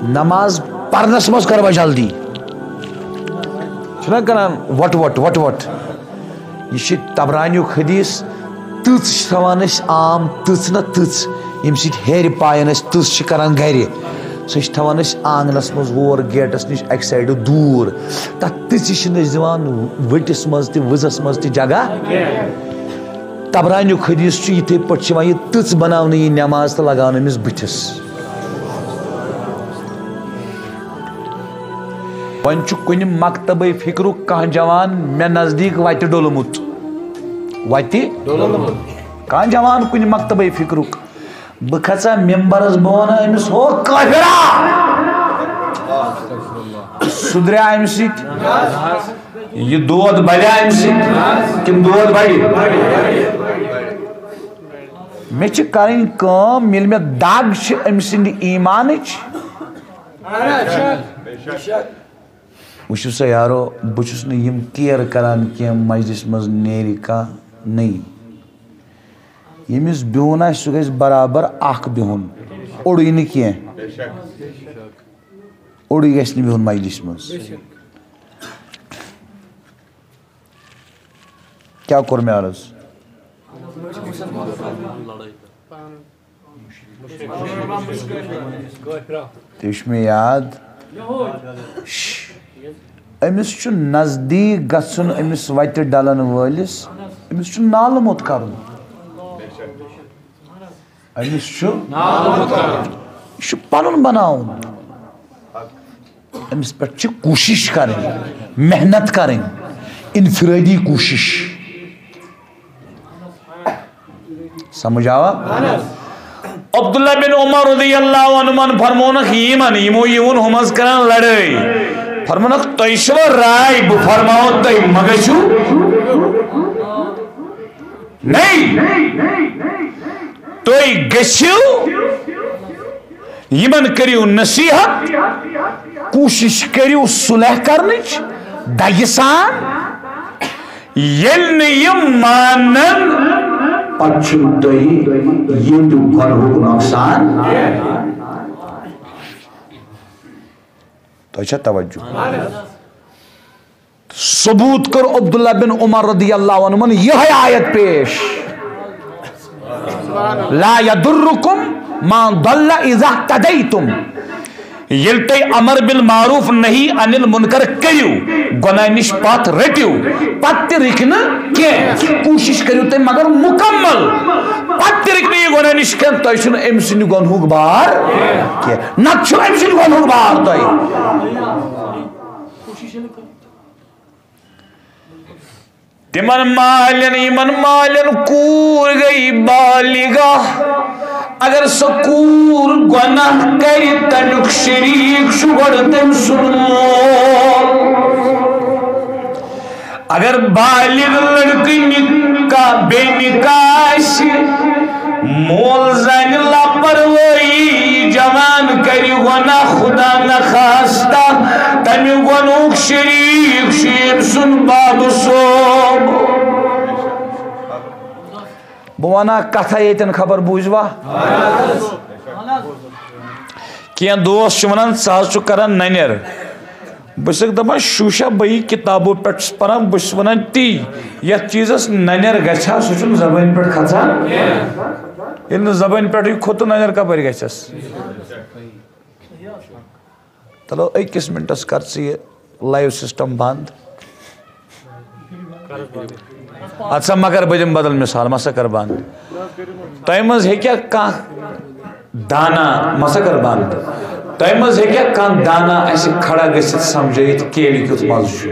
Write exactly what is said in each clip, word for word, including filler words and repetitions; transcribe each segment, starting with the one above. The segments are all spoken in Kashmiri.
نماز پرنس منٛز کروا جلدی؟ چھُنہ کران وٹ وٹ وٹ وٹ۔ یہِ چھِ طبرانیُک حدیث۔ تٕژ چھِ تھاوان أسۍ عام تٕژ نہ تٕژ، ییٚمہِ سۭتۍ ہیرِ پایَن أسۍ تٕژ چھِ کران گرِ، سۄ چھِ تھاوان أسۍ آنگنس منٛز ہور گیٹس نِش اکہِ سایڈٕ دوٗر۔ تتھ تٕژِ چھِنہٕ أسۍ دِوان ؤٹِس منٛز تہِ، وٕزس منٛز تہِ جگہ۔ طبرانیُک حدیث چھُ، یِتھے پٲٹھۍ چھِ یِوان یہِ تٕژ بناونہٕ، یہِ نماز، تہٕ لگاونہٕ أمِس بٕتھِس۔ وۄنۍ چھُ کُنہِ مکتبے فکرُک کانٛہہ جوان مےٚ نزدیٖک وتہِ ڈوٚلمُت۔ وتہِ؟ کانٛہہ جوان کُنہِ مکتبے فکرُک۔ بہٕ کھژا ممبرس، بہٕ ونہٕ أمِس، ہو کٲفرا! سُدریا امہِ سۭتۍ؟ یہِ دود بڑیا امہِ سۭتۍ؟ کِنہٕ دود بڑِ؟ مےٚ چھِ کرٕنۍ کٲم، ییٚلہِ مےٚ دگ چھِ أمۍ سٕنٛدِ ایٖمانٕچ۔ وٕچھِو سا یارو، بہٕ چھُس نہٕ یِم کِیر کران کینٛہہ، مجلس منٛز نیرِ کانٛہہ نٔے۔ ییٚمِس بِہُن آسہِ، سُہ گژھِ برابر اکھ بِہُن، اوٚڑُے نہٕ کینٛہہ۔ اوٚڑُے گژھِ نہٕ بِہُن مجلس منٛز۔ کیٛاہ کوٚر مےٚ عرض؟ تہِ چھُ مےٚ یاد۔ شش۔ أمِس چھُ نزدیٖک گژھُن، أمِس وَتہِ ڈلن وٲلِس، أمِس چھُ نالہٕ موٚت کرُن۔ أمِس چھُ، یہِ چھُ پَنُن بَناوُن۔ أمِس پٮ۪ٹھ چھِ کوٗشِش کَرٕنۍ، محنت کَرٕنۍ، انفرٲدی کوٗشِش۔ سمجھ آوا؟ عبداللہ بن عمر رضی اللہ عنہمن فرمونکھ یِمن، یِمو یِوُن ہُمس کران لڑٲے۔ فرمونکھ، تۄہہِ چھوا راے، بہٕ فرماوو تۄہہِ، مہ گٔژھِو؟ نَے۔ تُہۍ گٔژھِو، یِمن کٔرِو نصیحت، کوٗشِش کٔرِو صلح کرنٕچ، دَگہِ سان۔ ییٚلہِ نہٕ یِم مانن، پتہٕ چھُو تۄہہِ یِہُنٛد گۄنہُک نۄقصان۔ تۄہہِ چھا توجہ؟ ثبوت کٔر عبداللہ بن عمر رضی اللہ عنہمن یِہے آیت پیش، لا یضرکم من ضل اذا اہتدیتم۔ ییٚلہِ تُہۍ امر بالمعروف نہی عن المنکر کٔرِو، گۄناہ نِش پتھ رٔٹِو، پتہٕ تہِ رٕکہِ نہٕ کینٛہہ۔ کوٗشِش کٔرِو تُہۍ مگر مُکمل، پتہٕ تہِ رٕکہِ نہٕ یہِ گۄناہ نِش کینٛہہ۔ تۄہہِ چھُنہٕ أمۍ سٕنٛدِ گۄنہُک بار کینٛہہ، نتہٕ چھُ أمۍ سٕنٛدِ گۄنہُک بار تۄہہِ۔ تِمن مالٮ۪ن، یِمن مالٮ۪ن کوٗر گٔے بالغہ، اگر سۄ کوٗر گۄناہ کرِ، تمیُک شریٖک چھُ گۄڈٕ تٔمۍ سُنٛد مول۔ اگر بالغ لڑکہٕ نکاح، بے نکاح آسہِ، مول زانہِ لاپروٲہی، جوان کرِ گۄناہ، خدا نخواستہ، تمہِ گۄنہُک شریٖک چھُ ییٚمۍ سُنٛد باب صٲب۔ بہٕ وَنہٕ ہا کَتھا ییٚتٮ۪ن، خبر بوٗزوا؟ کینٛہہ دوس چھِ وَنان، "ژٕ حظ چھُکھ کَران نَنٮ۪ر۔" بہٕ چھُسَکھ دَپان، "شوٗشا، بہٕ یہِ کِتابو پٮ۪ٹھ چھُس پَران، بہٕ چھُس وَنان تی، یَتھ چیٖزَس نَنٮ۪ر گژھِ ہا، سُہ چھُنہٕ زبٲنۍ پٮ۪ٹھ کھَسان۔ ییٚلہِ نہٕ زبٲنۍ پٮ۪ٹھٕے کھوٚت، تہٕ نَنٮ۪ر کَپٲرۍ گژھٮ۪س؟" چلو، أکِس مِنٹَس کر ژٕ یہِ live system بنٛد۔ اَدٕ سا، مگر بہٕ دِمہٕ بدل مثال، مہ سا کر بنٛد۔ تۄہہِ منٛز ہیٚکیٛاہ کانٛہہ دانا، مہ سا کر بنٛد، تۄہہِ منٛز ہیٚکیٛاہ کانٛہہ دانا اَسہِ کھڑا گٔژھِتھ سمجھٲیِتھ کیلہِ کیُتھ مَزٕ چھُ؟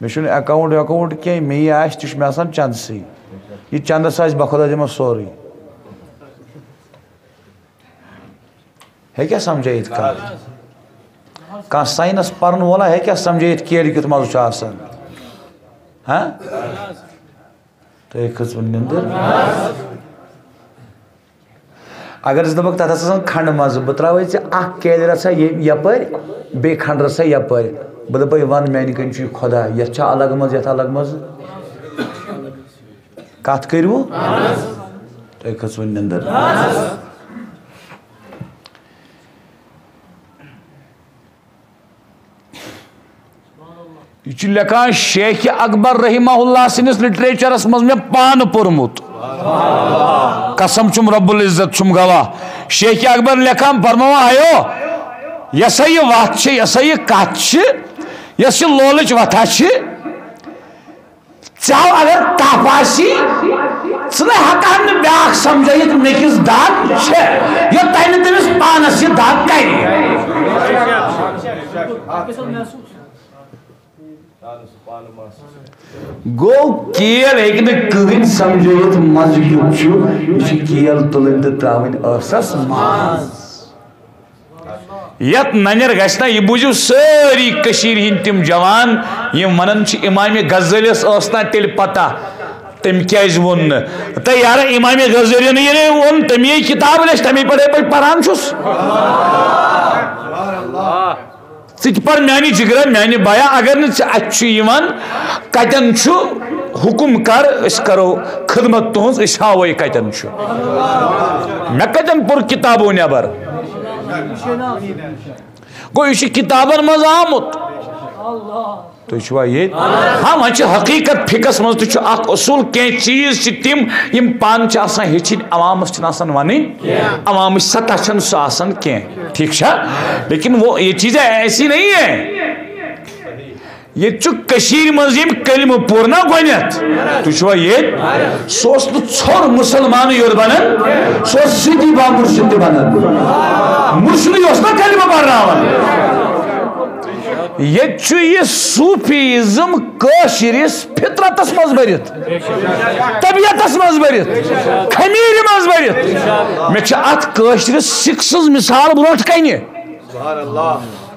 مےٚ چھُنہٕ account ویکاونٹ کینٛہہ، مےٚ یہِ آسہِ تہِ چھُ مےٚ آسان چندسٕے۔ یہِ چندس آسہِ بخدا دِمس سورُے۔ ہیٚکیٛاہ سمجھٲیِتھ کانٛہہ؟ کانٛہہ science پرن وولا ہیٚکیٛاہ سمجھٲیِتھ کیلہِ کیُتھ مزٕ چھُ آسان؟ ہاں؟ تۄہہِ کھٔژوٕ نِندٕر؟ اگر أسۍ دَپَکھ، تَتھ ہسا آسان کھنٛڈٕ منٛزٕ، بہٕ ترٛاوَے ژےٚ اَکھ کیلہِ رَژھا یہِ یَپٲرۍ، بیٚیہِ کھنٛڈٕ رَژھا یَپٲرۍ۔ بہٕ دَپَے، وَن، میٛانہِ کِنۍ چھُ یہِ خۄدا، یَتھ چھا الگ منٛز، یَتھ الگ منٛز؟ کَتھ کٔرِوٕ؟ اے کھژ وۄنۍ نندر۔ یہِ چھُ لیکھان شیخ اکبر رحمہ اللہ سٕنٛدِس لٹریچرس منٛز مےٚ پانہٕ پوٚرمُت۔ قسم چھُم رب العزت چھُم گواہ۔ شیخ اکبر لیکھان فرماوان آیو، یۄس سا یہِ وتھ چھِ، یۄس سا یہِ کتھ چھِ، یۄس یہِ لولٕچ وتھا چھِ، ژےٚ اگر تپھ آسی، ژٕ نہ ہٮ۪کہٕ ہن نہٕ بیٛاکھ سمجھٲیِتھ مےٚ کِژھ دگ چھےٚ، یوٚتام نہٕ تٔمِس پانس یہِ دگ کرِ۔ گوٚو کیل ہیٚکہِ نہٕ کٕہٕنۍ سمجھٲیِتھ مزٕ کیُتھ چھُ، یہِ چھِ کیل تُلٕنۍ تہٕ ترٛاوٕنۍ ٲسس منٛز۔ یتھ ننیر گژھِ نا، یہِ بوٗزِو سٲری کٔشیٖرِ ہٕنٛدۍ تِم جوان، یِم ونان چھِ امام غزالیس ٲس نا تیٚلہِ پتہ، تٔمۍ کیازِ ووٚن نہٕ؟ تہٕ یارٕ امام غزالیَن ییٚلہِ ووٚن، تَمے کِتاب لیٚچھ، تَمے پٮ۪ٹھَے بہٕ پران چھُس۔ ژٕ تہِ پر میانہِ جگرا، میانہِ بایا، اگر نہٕ ژےٚ اتہِ چھُ یِوان، کتٮ۪ن چھُ؟ حکم کر، أسۍ کرو خدمت تُہنٛز، أسۍ ہاوو یہِ کتٮ۪ن چھُ۔ مےٚ کتٮ۪ن پوٚر کِتابو نٮ۪بر؟ گوٚو، یہِ چھُ کِتابن منٛز آمُت۔ تُہۍ چھِوا ییٚتہِ؟ ہاں، وۄنۍ چھِ حقیٖقت فقہس منٛز تہِ چھُ اکھ اصوٗل، کینٛہہ چیٖز چھِ تِم، یِم پانہٕ چھِ آسان ہیٚچھِنۍ، عوامس چھِنہٕ آسان ونٕنۍ، عوامٕچ سطح چھَنہٕ سۄ آسان کینٛہہ، ٹھیٖک چھا؟ لیکن وہ یہ چیزیں ایسی نہیں ہے۔ ییٚتہِ چھُ کٔشیٖرِ منٛز ییٚمۍ کلمہٕ پوٚر نا گۄڈٕنٮ۪تھ، تُہۍ چھِوا ییٚتہِ؟ سُہ اوس نہٕ ژھوٚر مُسلمانٕے یوت بنان، سُہ اوس سِدی با مُرشِد تہِ بنان۔ مُرشِدٕے اوس نا کلمہٕ پرناوان۔ ییٚتہِ چھُ یہِ صوٗفیزم کٲشرِس فطرتس منٛز بٔرِتھ، طبیعتس منٛز بٔرِتھ، خمیرِ منٛز بٔرِتھ۔ مےٚ چھِ اتھ کٲشرِس سِکھ سٕنٛز مثال برونٛٹھ کنہِ۔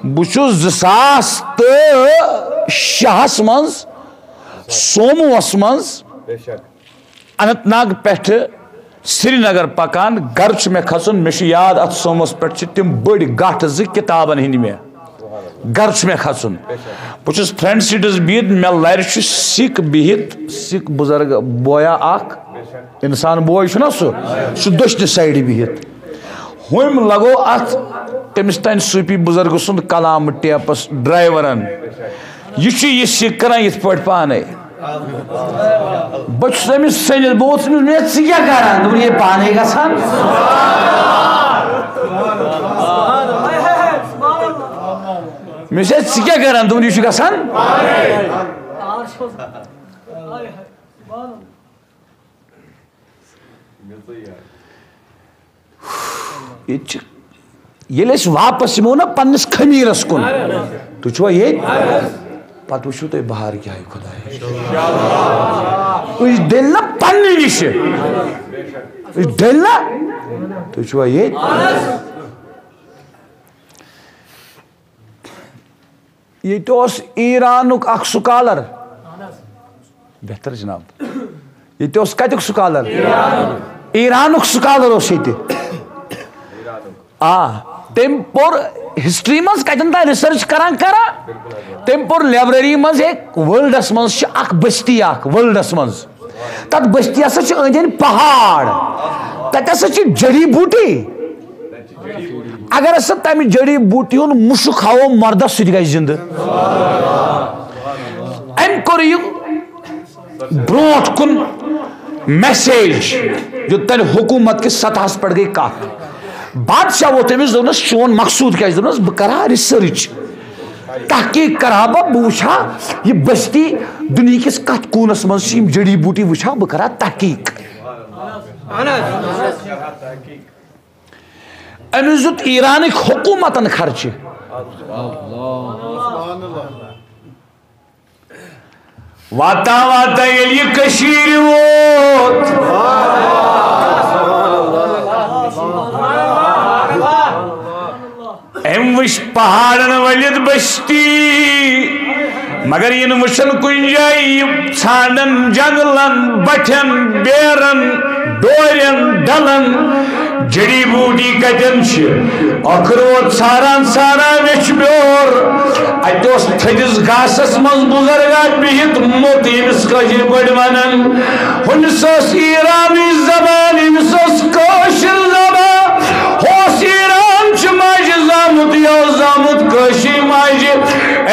بہٕ چھُس زٕ ساس تہٕ شےٚ ہَس منٛز سوموس منٛز اننت ناگ پٮ۪ٹھٕ سرینگر پکان، گرٕ چھُ مےٚ کھسُن۔ مےٚ چھُ یاد، اتھ سوموس پٮ۪ٹھ چھِ تِم بٔڑۍ گاٹھٕ زٕ کِتابن ہٕنٛدۍ مےٚ۔ گرٕ چھُ مےٚ کھسُن۔ بہٕ چھُس فرنٹ سیٹس بِہِتھ، مےٚ لرِ چھُ سِکھ بِہِتھ، سِکھ بُزرگ بویا اکھ، انسان بوے چھُنہ سُہ، سُہ دٔچھنہِ سایڈِ بِہِتھ۔ ہُمۍ لگو اتھ تٔمِس تانۍ صوٗفی بُزرگہٕ سُنٛد کلام ٹیپس ڈرایورن۔ یہِ چھُ یہِ سِکھ کران یِتھ پٲٹھۍ پانے۔ بہٕ چھُس أمِس سٔنِتھ، بہٕ ووتُس أمِس، مےٚ، "ژٕ کیٛاہ کران؟" دوٚپُن، "یہِ پانے گژھان۔" مےٚ ووٚنُس، "ہے، ژٕ کیٛاہ کران؟" دوٚپُن، "یہِ چھُ گژھان۔" ییٚتہِ چھِ، ییٚلہِ أسۍ واپس یِمو نا پننِس خمیٖرس کُن، تُہۍ چھِوا ییٚتہِ؟ پتہٕ وٕچھِو تُہۍ بہار کیٛاہ آیہِ خۄدایا۔ أسۍ ڈٔلۍ نا پننہِ نِشہِ، أسۍ ڈٔلۍ نا۔ تُہۍ چھِوا ییٚتہِ؟ ییٚتہِ اوس ایرانُک اکھ سکالر، بہتر جناب، ییٚتہِ اوس کتیُک سکالر؟ ایرانُک سکالر اوس ییٚتہِ۔ آ، تٔمۍ پوٚر ہسٹری منٛز کتٮ۪ن تام ریسرچ کران کران، تٔمۍ پوٚر لائبریری منٛز، ہے، ورلڈس منٛز چھِ اکھ بستی اکھ، ورلڈس منٛز، تتھ بستی ہسا چھِ أنٛدۍ أنٛدۍ پہاڑ، تتہِ ہسا چھِ جڑی بوٗٹی۔ اگر ہسا تمہِ جڑی بوٗٹی ہُنٛد مُشُک ہاوو مردس، سُہ تہِ گژھِ زندٕ۔ أمۍ کوٚر یہِ برونٛٹھ کُن میسیج، یوٚتانۍ حکوٗمت کِس سطحس پٮ۪ٹھ گٔے کتھ۔ بادشاہ ووٚتھ أمِس، دوٚپنس، "چون مقصوٗد کیٛاہ چھُ؟" دوٚپنس، "بہٕ کرٕ ہا ریسرچ، تحقیق کرٕ ہا بہٕ، بہٕ وٕچھٕ ہا یہِ بستی دُنیہکِس کتھ کوٗنس منٛز چھِ، یِم جڑی بوٗٹی وٕچھٕ ہا، بہٕ کرٕ ہا تحقیق۔" أمِس دیُت ایرانٕکۍ حکوٗمتن خرچہِ۔ واتان واتان ییٚلہِ یہِ کٔشیٖرِ ووت، أمۍ وٕچھ پہاڑن ؤلِتھ بستی، مگر یِنہٕ وٕچھن کُنہِ جایہِ، یہِ ژھانڈن جنگلن، بٹھٮ۪ن، بیرن، ڈورٮ۪ن، ڈلن، جڑی بوٹی کتٮ۪ن چھِ؟ ٲخٕر ووت ژھاران ژھاران ویٚچھِ بیور۔ اتہِ اوس تھٔدِس گاسس منٛز بُزرگا بِہِتھ موٚت، ییٚمِس کٲشِرۍ پٲٹھۍ ونان۔ ہُمِس ٲس ایرانٕچ زبان، ییٚمِس ٲس کٲشِر زبان۔ ہُہ اوس ایران چہِ ماجہِ زامُت، یہِ اوس زامُت کٲشِر ماجہِ۔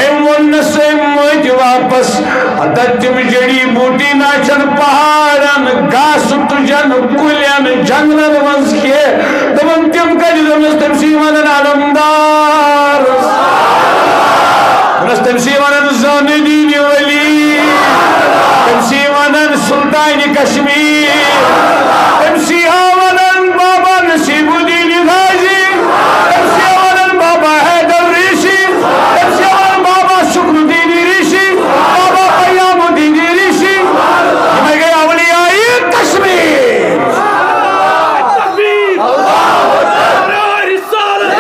أمۍ ووٚن نہٕ سُہ أمۍ مٔتۍ واپس۔ ہتا تِم جڑی بوٹی نہ چھن پہاڑن، گاسہٕ تُجن، کُلٮ۪ن، جنگلن منٛز کینٛہہ۔ دوٚپُن تِم کتہِ؟ دوٚپنس تٔمۍ سی ونان علمدار، دوٚپنس تٔمۍ سی ونان زانہٕ دیٖنہِ ولی، تٔمۍ سی ونان سلطانِ کشمیر، تٔمۍ سی آو ونان بابا نصیب الدین غازی، تٔمۍ سی آو ونان بابا حیدر ریشی، تٔمۍ سی آو ونان بابا شکر الدین ریشی، بابا قیام الدین ریشی۔ یِمے گٔے اولیاء کشمیر۔ تکبیر۔ نعرہ رسالت۔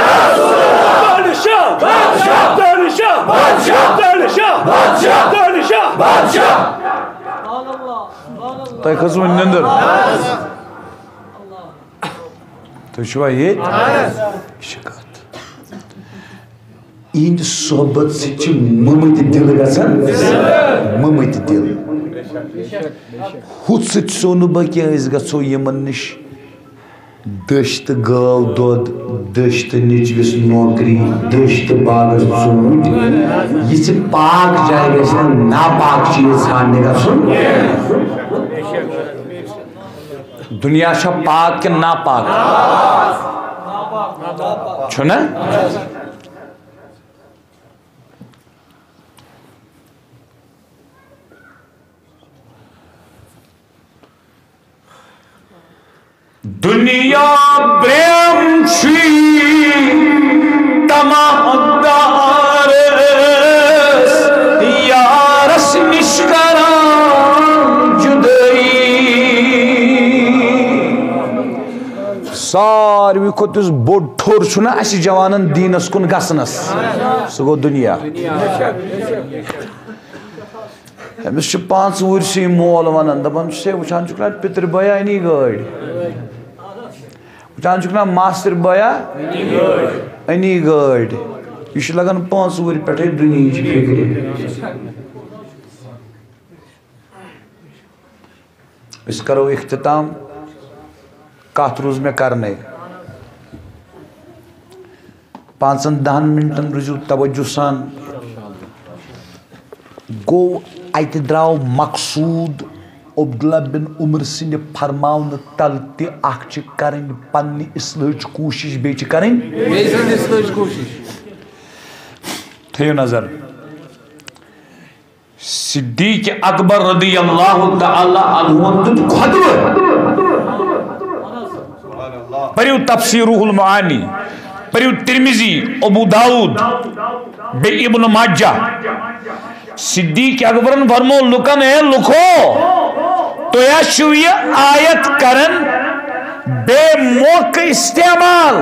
بادشاہ۔ بادشاہ۔ تۄہہِ کھٔژوٕ نٮ۪نٛدٕر؟ تُہۍ چھِوا ییٚتہِ؟ یہِ چھِ کَتھ۔ یِہِنٛدِ صحبت سۭتۍ چھِ مٔمٕتۍ دِل گژھان، مٔمٕتۍ دِل۔ ہُتھ سۭتۍ سو نہٕ بہٕ کینٛہہ، أسۍ گژھو یِمَن نِش۔ دٔچھ تہٕ گٲو دۄد، دٔچھ تہٕ نیٚچوِس نوکری، دٔچھ تہٕ باغس ژوٗنٛٹھۍ۔ یِژھِ پاک جایہِ گژھِ نہٕ ناپاک چیٖز ژھانٛڈنہِ گژھُن۔ دُنیا چھا پاک کِنہٕ ناپاک؟ چھُنہ؟ دُنیا برٛیم چھُے طمع دارس، یارس نِش کران جُدٲیی۔ ساروی کھۄتہٕ یُس بوٚڑ ٹھوٚر چھُنہ اَسہِ جوانن دیٖنس کُن گژھنس، سُہ گوٚو دُنیا۔ أمِس چھُ پانٛژھ وُہرۍ سٕے مول وَنان، دَپان چھُس، "ہے، وٕچھان چھُکھ نہ پِتٕر بٲیا أنی گٲڑۍ؟ وٕچھان چھُکھ نہ ماستٕر بٲیا أنی گٲڑۍ؟" یہِ چھُ لَگان پانٛژھ وُہرۍ پٮ۪ٹھَے دُنیہٕچ فِکرِ۔ أسۍ کَرو اختتام۔ کَتھ روٗز مےٚ کَرنَے۔ پانٛژن دَہَن مِنٹَن روٗزِو توجہ سان۔ گوٚو، اَتہِ درٛاو مقصوٗد عبداللہ بن عمر سٕنٛدِ فرماونہٕ تَل تہِ اَکھ چھِ کَرٕنۍ پنٛنہِ اصلٲحٕچ کوٗشِش، بیٚیہِ چھِ کَرٕنۍ۔ بیٚیہِ سٕنٛز اصلٲحٕچ کوٗشِش۔ تھٲیِو نظر۔ صدیق اکبر رضی اللہ تعالی عنہ دیُت خطبہٕ۔ پٔرِو تفسیر روح المعانی، پٔرِو ترمذی، ابو داؤد، بیٚیہِ ابن ماجہ۔ صدیق اکبرن فرمو لُکن، اے لُکو، تُہۍ ہا چھِو یہِ آیت کران بے موقع استعمال۔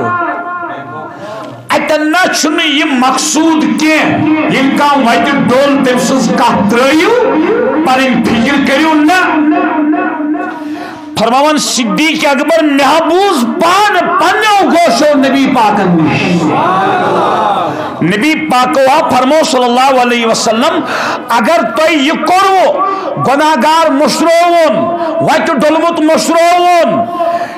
اتٮ۪ن نہ چھُنہٕ یہِ مقصوٗد کینٛہہ، ییٚلہِ کانٛہہ وتہِ ڈوٚل، تٔمۍ سٕنٛز کتھ ترٲیِو، پنٕنۍ فکر کٔرِو نہ۔ فرماوان صدیق اکبر، مےٚ ہا بوٗز پانہٕ پننیو گوشو نبی پاکن نِش۔ نبی پاکو ہا فرمو صلی اللہ علیہ وسلم، اگر تۄہہِ یہِ کوٚروٕ، گۄناہ گار مٔشرووُن، وتہِ ڈوٚلمُت مٔشرووُن،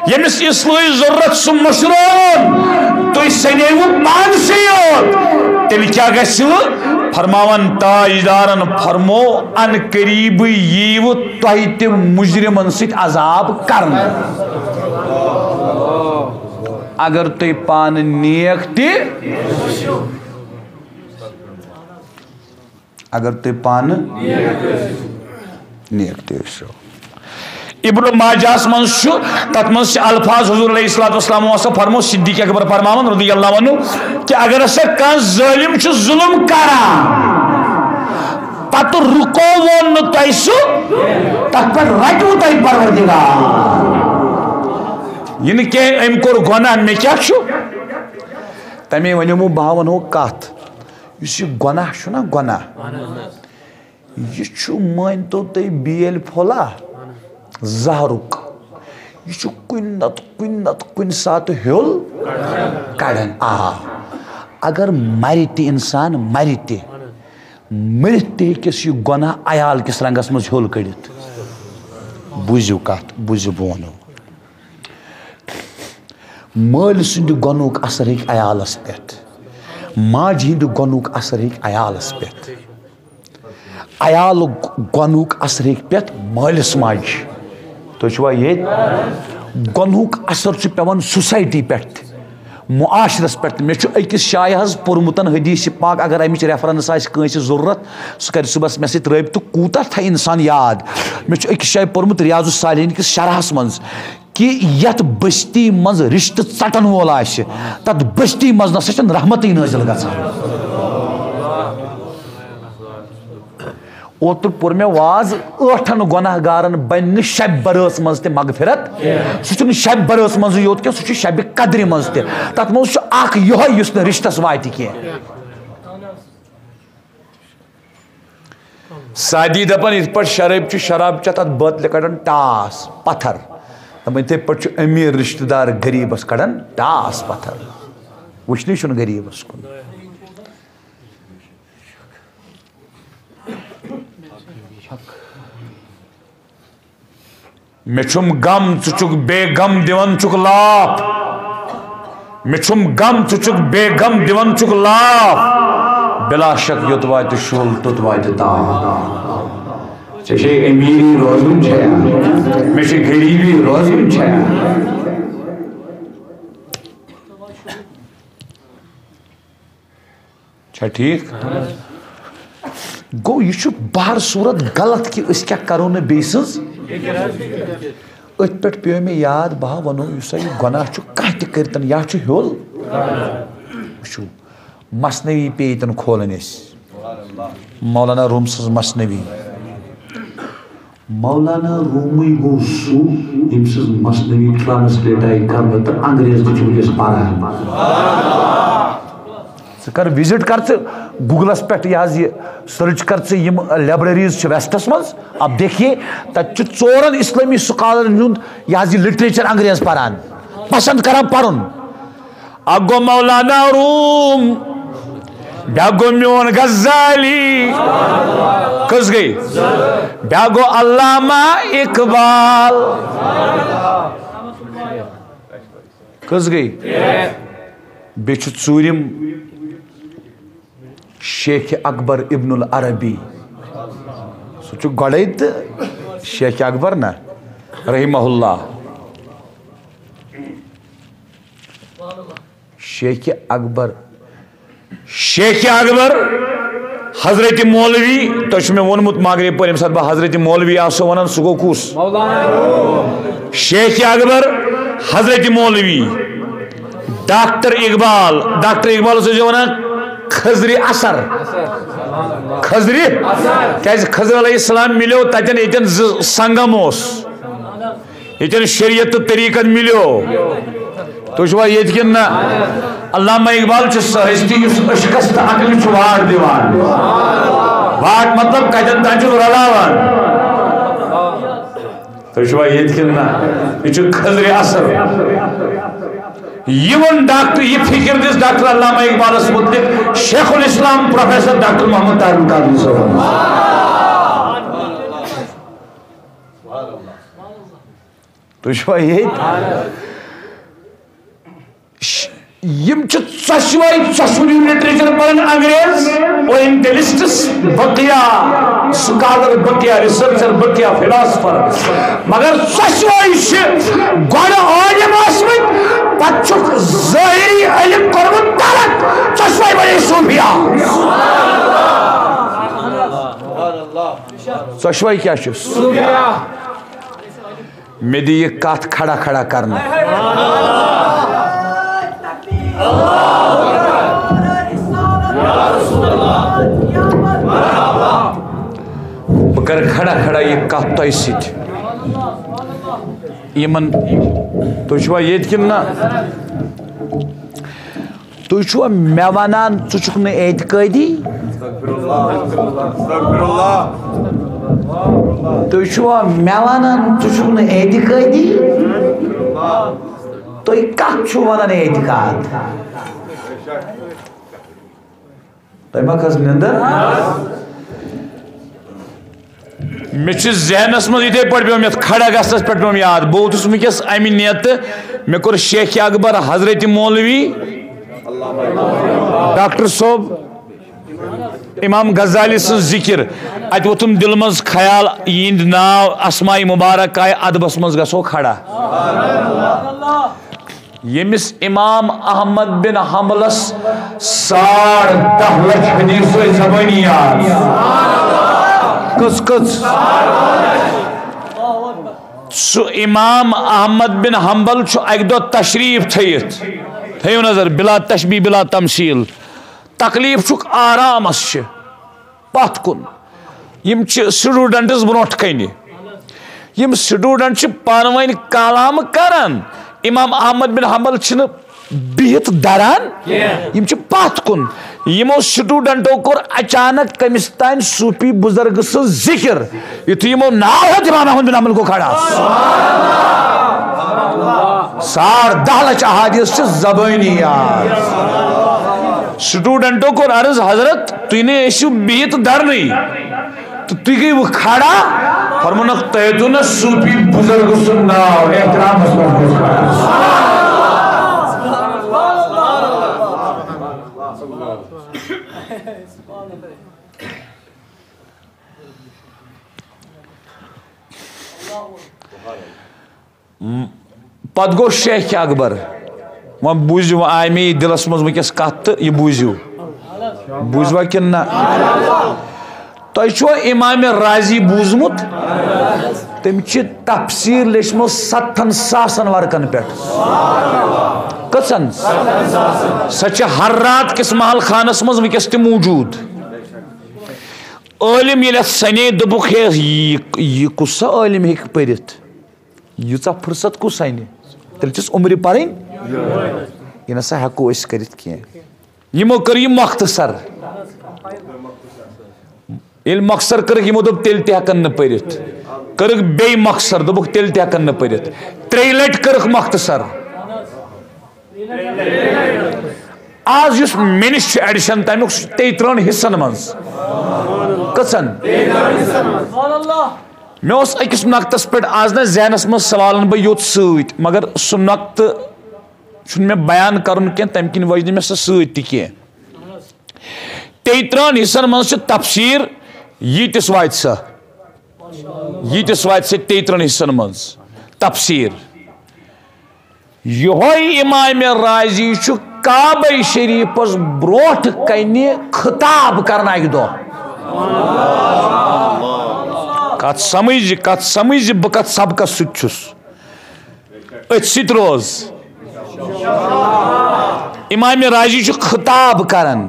ییٚمِس اصلٲحٕچ ضروٗرت سُہ مٔشرٲوُن، تُہۍ سَنیوٕ پانسٕے یوت، تیٚلہِ کیٛاہ گژھِوٕ؟ فرماوان تاجدارن فرمو، ان قریبٕے ییٖوٕ تۄہہِ تہِ مُجرِمن سۭتۍ عذاب کرنہٕ۔ اگر تُہۍ پانہٕ نیک تہِ اگر تُہۍ پانہٕ نیک تہِ ٲسِو۔ ابن ماجہس منٛز چھُ، تتھ منٛز چھِ الفاظ حضور علیہ الصلوۃ والسلام وسلم فرمو، صدیق اکبر فرماوان رضی اللہ عنہ کہ اگر ہسا کانٛہہ ظٲلم چھُ ظلم کران، پتہٕ رُکووُن نہٕ تۄہہِ سُہ، تتھ پٮ۪ٹھ رٹِو تۄہہِ پروردگار۔ یہِ نہٕ کینٛہہ أمۍ کوٚر گۄناہ، مےٚ کیٛاہ چھُ؟ تمے ونیومو بہٕ ہا ونہو کتھ۔ یُس یہِ گۄناہ چھُ نا گۄناہ، یہِ چھُ، مٲنۍ تو تُہۍ، بیل پھوٚلا زہرُک۔ یہِ چھُ کُنہِ نتہٕ کُنہِ نتہٕ کُنہِ ساتہٕ ہیوٚل کڑان۔ آ، اگر مرِ تہِ انسان، مرِ تہِ، مٔرِتھ تہِ ہیٚکِس یہِ گۄناہ عیال کِس رنگس منٛز ہیوٚل کٔڑِتھ۔ بوٗزِو کتھ، بوٗزِو بہٕ ونو۔ مٲلۍ سٕنٛدِ گۄنہُک اثر ہیٚکہِ عیالس پٮ۪تھ، ماجہِ ہٕنٛدِ گۄنہُک اثر ہیٚکہِ عیالس پٮ۪تھ، عیالُک گۄنہُک اثر ہیٚکہِ پٮ۪تھ مٲلِس ماجہِ۔ تُہۍ چھِوا ییٚتہِ؟ گۄنہُک اثر چھُ پٮ۪وان سوسایٹی پٮ۪ٹھ تہِ، معاشرس پٮ۪ٹھ تہِ۔ مےٚ چھُ أکِس جایہِ حظ پوٚرمُت حدیث پاک، اگر امِچ ریفرنس آسہِ کٲنٛسہِ ضروٗرت، سُہ کرِ صُبحس مےٚ سۭتۍ رٲبطہٕ، کوٗتاہ تھایہِ انسان یاد۔ مےٚ چھُ أکِس جایہِ پوٚرمُت ریاض الصالحین کِس شرحس منٛز، کہِ یتھ بستی منٛز رشتہٕ ژٹن وول آسہِ، تتھ بستی منٛز نسا چھنہٕ رحمتٕے نٲزِل گژھان۔ اوترٕ پوٚر مےٚ واز، ٲٹھن گۄناہ گارن بنہِ نہٕ شبِ برٲژ منٛز تہِ مغفرت۔ سُہ چھُنہٕ شبِ برٲژ منٛزٕے یوت کینٛہہ، سُہ چھُ شبِ قدرِ منٛز تہِ۔ تتھ منٛز چھُ اکھ یِہوٚے یُس نہٕ رشتس واتہِ کینٛہہ۔ سعدی دپان، یِتھ پٲٹھۍ شرٲبۍ چھُ شراب چٮ۪تھ، اتھ بٲتلہِ کڑان ٹاس پتھر، دپان، یِتھے پٲٹھۍ چھُ امیر رشتہٕ دار غریبس کڑان ٹاس پتھر۔ وٕچھنٕے چھُنہٕ غریبس کُن۔ مےٚ چھُم غم، ژٕ چھُکھ بے غم، دِوان چھُکھ لاپھ۔ مےٚ چھُم غم، ژٕ چھُکھ بے غم، دِوان چھُکھ لاپھ۔ بلا شک یوٚت واتہِ شُل، توٚت واتہِ تاپھ۔ ژےٚ چھے أمیٖری روزُن چھےٚ، مےٚ چھِ غریٖبی روزُن چھےٚ۔ چھا ٹھیٖک؟ گوٚو، یہِ چھُ بہر صوٗرت غلط کہِ أسۍ کیٛاہ کرو نہٕ بیٚیہِ سٕنٛز۔ أتھۍ پٮ۪ٹھ پیوٚو مےٚ یاد، بہٕ ہا وَنو، یُس سا یہِ گۄناہ چھُ، کانٛہہ تہِ کٔرۍتن یا چھُ ہیوٚل۔ وٕچھِو، مثنوی پیٚیہِ ییٚتٮ۪ن کھولٕنۍ اَسہِ، مولانا روٗم سٕنٛز مثنوی۔ مولانا رومٕے گوٚو سُہ، ییٚمۍ سٕنٛز مثنوی ٹرانسلیٹ آیہِ کرنہٕ تہٕ انگریز تہِ چھِ وٕنکیٚس پران۔ ژٕ کر وزٹ کر ژٕ گوگلس پٮ۪ٹھ، یہِ حظ یہِ سرچ کر ژٕ، یِم لائبریریز چھِ ویسٹس منٛز، اب دیکھیے، تتہِ چھُ ژورن اسلٲمی سکالرن ہُنٛد یہِ حظ یہِ لٹریچر انگریز پران، پسند کران پرُن۔ اکھ گوٚو مولانا روم، بیٛاکھ گوٚو میون غزالی۔ کٔژ گٔے؟ بیٛاکھ گوٚو علامہ اقبال۔ کٔژ گٔے؟ بیٚیہِ چھُ ژوٗرِم شیخ اکبر ابن العربی۔ سُہ چھُ گۄڈَے تہٕ شیخ اکبر نا، رحمہ اللہ۔ شیخ اکبر، شیخ اکبر، حضرت مولوی، تۄہہِ چھُ مےٚ ووٚنمُت مگر یپٲرۍ ییٚمہِ ساتہٕ بہٕ حضرت مولوی آسو ونان، سُہ گوٚو کُس؟ شیخ اکبر، حضرت مولوی، ڈاکٹر اقبال، ڈاکٹر اقبالس ٲسۍ ونان خضرِ اثر، خضرِ، کیازِ خضر علیہ السلام مِلیو تتٮ۪ن ییٚتٮ۪ن زٕ سنگم اوس۔ ییٚتٮ۪ن شریعت تہٕ طریٖقت مِلیو۔ تُہۍ چھِوا ییٚتہِ کِنہٕ نہ؟ علامہ اقبال چھُ سُہ ہستی یُس عشقس تہٕ عقلہِ چھُ واٹ دِوان۔ واٹ مطلب کتٮ۪ن تام چھُس رلاوان۔ تُہۍ چھِوا ییٚتہِ کِنہٕ نہ؟ یہِ چھُ خضرِ اثر۔ یہِ ووٚن ڈاکٹر، یہِ فکر دِژ ڈاکٹر علامہ اقبالس متعلق شیخ الاسلام پروفیسر ڈاکٹر محمد طاہر القادری صٲبن۔ تُہۍ چھِوا ییٚتہِ؟ ش-، یِم چھِ ژۄشوَے، ژۄشوٕنی لٹریچر پران انگریز، اورینٹلسٹس، بقیہ، سکالر بقیہ، ریسرچر بقیہ، فلاسفر۔ مگر ژۄشوَے چھِ گۄڈٕ عالم ٲسمٕتۍ، پتہٕ چھُکھ ظٲہری علم کوٚرمُت ترک۔ ژۄشوَے بنے صوفیا۔ ژۄشوَے کیٛاہ چھِ؟ مےٚ دِ یہِ کتھ کھڑا کھڑا کرنہٕ۔ بہٕ کرٕ کھڑا کھڑا یہِ کتھ تۄہہِ سۭتۍ۔ یِمن، تُہۍ چھِوا ییٚتہِ کِنہٕ نہ؟ تُہۍ چھِوا مےٚ ونان، ژٕ چھُکھ نہٕ اعتقٲدی؟ تُہۍ چھِوا مےٚ وَنان، ژٕ چھُکھ نہٕ اعتقٲدی؟ تُہۍ کَتھ چھِو وَنان اعتقاد؟ تۄہہِ ما کھٔژ نِندٕر؟ مےٚ چھُ ذہنس منٛز یِتھے پٲٹھۍ پیوٚمُت، کھڑا گژھنس پٮ۪ٹھ پیوٚم یاد۔ بہٕ ووتُس وٕنکیٚس امہِ نیتہٕ، مےٚ کوٚر شیخ اکبر، حضرت مولوی، ڈاکٹر صٲب، امام غزالی سٕنٛز ذکر۔ اتہِ ووٚتھُم دِلہٕ منٛز خیال، یِہنٛدۍ ناو اسماء مبارک آیہِ ادبس منٛز، گژھو کھڑا۔ ییٚمِس امام احمد بن حنبلس ساڑ دہ لچھ حدیث ٲسۍ زبٲنی یاد۔ کٔژ کٔژ؟ سُہ امام احمد بن حنبل چھُ اکہِ دۄہ تشریف تھٲیِتھ، تھٲیِو نظر، بلا تشبیہ بلا تمثیل، تکلیف چھُکھ آرامس چھِ۔ پتھ کُن۔ یِم چھِ students برونٛٹھ کنہِ۔ یِم student چھِ پانہٕ ؤنۍ کلام کران۔ امام احمد بن حنبل چھِنہٕ بِہِتھ دران۔ یِم چھِ پتھ کُن۔ یِمو studentو کوٚر اچانک کٔمِس تام صوفی بزرگ سٕنٛز ذکر۔ یُتھُے یِمو ناو ہیوٚت، امام احمد بن حنبل گوٚو کھڑا۔ ساڑ دہ لچھ احادیث چھِ زبٲنی یاد۔ Studentو کوٚر عرض، حضرت، تُہۍ نے ٲسِو بِہِتھ درنٕے، تہٕ تُہۍ گٔیوٕ کھڑا؟ فرمونکھ، تۄہہِ ہیوٚتوٕ نہ صوفی بزرگ سُنٛد ناو، احترامس منٛز گوٚژھ کھڑا۔ پتہٕ گوٚو شیخ اکبر۔ وۄنۍ بوٗزِو، وۄنۍ آیہِ مےٚ یہِ دِلس منٛز وٕنکیٚس کتھ، تہٕ یہِ بوٗزِو۔ بوٗزوا کِنہٕ نہ؟ تۄہہِ چھُوا امام رازی بوٗزمُت؟ تٔمۍ چھِ تفسیٖر لیچھمٕژ ستتھن ساسن ورقن پٮ۪ٹھ۔ کٔژن؟ سۄ چھِ ہر رات کِس محل خانس منٛز وٕنکیٚس تہِ موٗجوٗد۔ عٲلِم ییٚلہِ اتھ سنے، دوٚپُکھ، ہے، یہِ، یہِ کُس سا عٲلِم ہیٚکہِ پٔرِتھ؟ ییٖژاہ فرصت کُس اَنہِ؟ تیٚلہِ چھِس عمرِ پَرٕنۍ، یہِ نہ سا ہٮ۪کو أسۍ کٔرِتھ کینٛہہ۔ یِمو کٔر یہِ مۄختصر۔ ییٚلہِ مۄختصر کٔرٕکھ، یِمو دوٚپ، تیٚلہِ تہِ ہٮ۪کن نہٕ پٔرِتھ۔ کٔرٕکھ بیٚیہِ مۄختصر، دوٚپُکھ، تیٚلہِ تہِ ہٮ۪کن نہٕ پٔرِتھ۔ ترٛیٚیہِ لٹہِ کٔرٕکھ مۄختصر۔ آز یُس مےٚ نِش چھُ ایڈیشن تَمیُک، سُہ چھُ تیٚیہِ ترٛہن حصن منٛز۔ کٔژن؟ مےٚ اوس أکِس نۄقطس پٮ۪ٹھ آز نہ ذہنس منٛز سوال، اَنہٕ بہٕ یوٚت سۭتۍ، مگر سُہ نۄقطہٕ چھُنہٕ مےٚ بیان کرُن کینٛہہ، تَمہِ کِنۍ وٲج نہٕ مےٚ سۄ سۭتۍ تہِ کینٛہہ۔ تیٚیہِ ترٛہن حصن منٛز چھِ تفسیٖر، ییٖتِس واتہِ سۄ، ییٖتِس واتہِ سۄ تیٚیہِ ترٛہن حصن منٛز تفسیٖر۔ یِہوٚے امام رازی چھُ کعبہ شریفس برونٛٹھ کنہِ خطاب کران اکہِ دۄہ۔ کتھ سمجھ، کتھ سمجھ، بہٕ کتھ سبقس سۭتۍ چھُس، أتھۍ سۭتۍ روز۔ امام رازی چھُ خطاب کران۔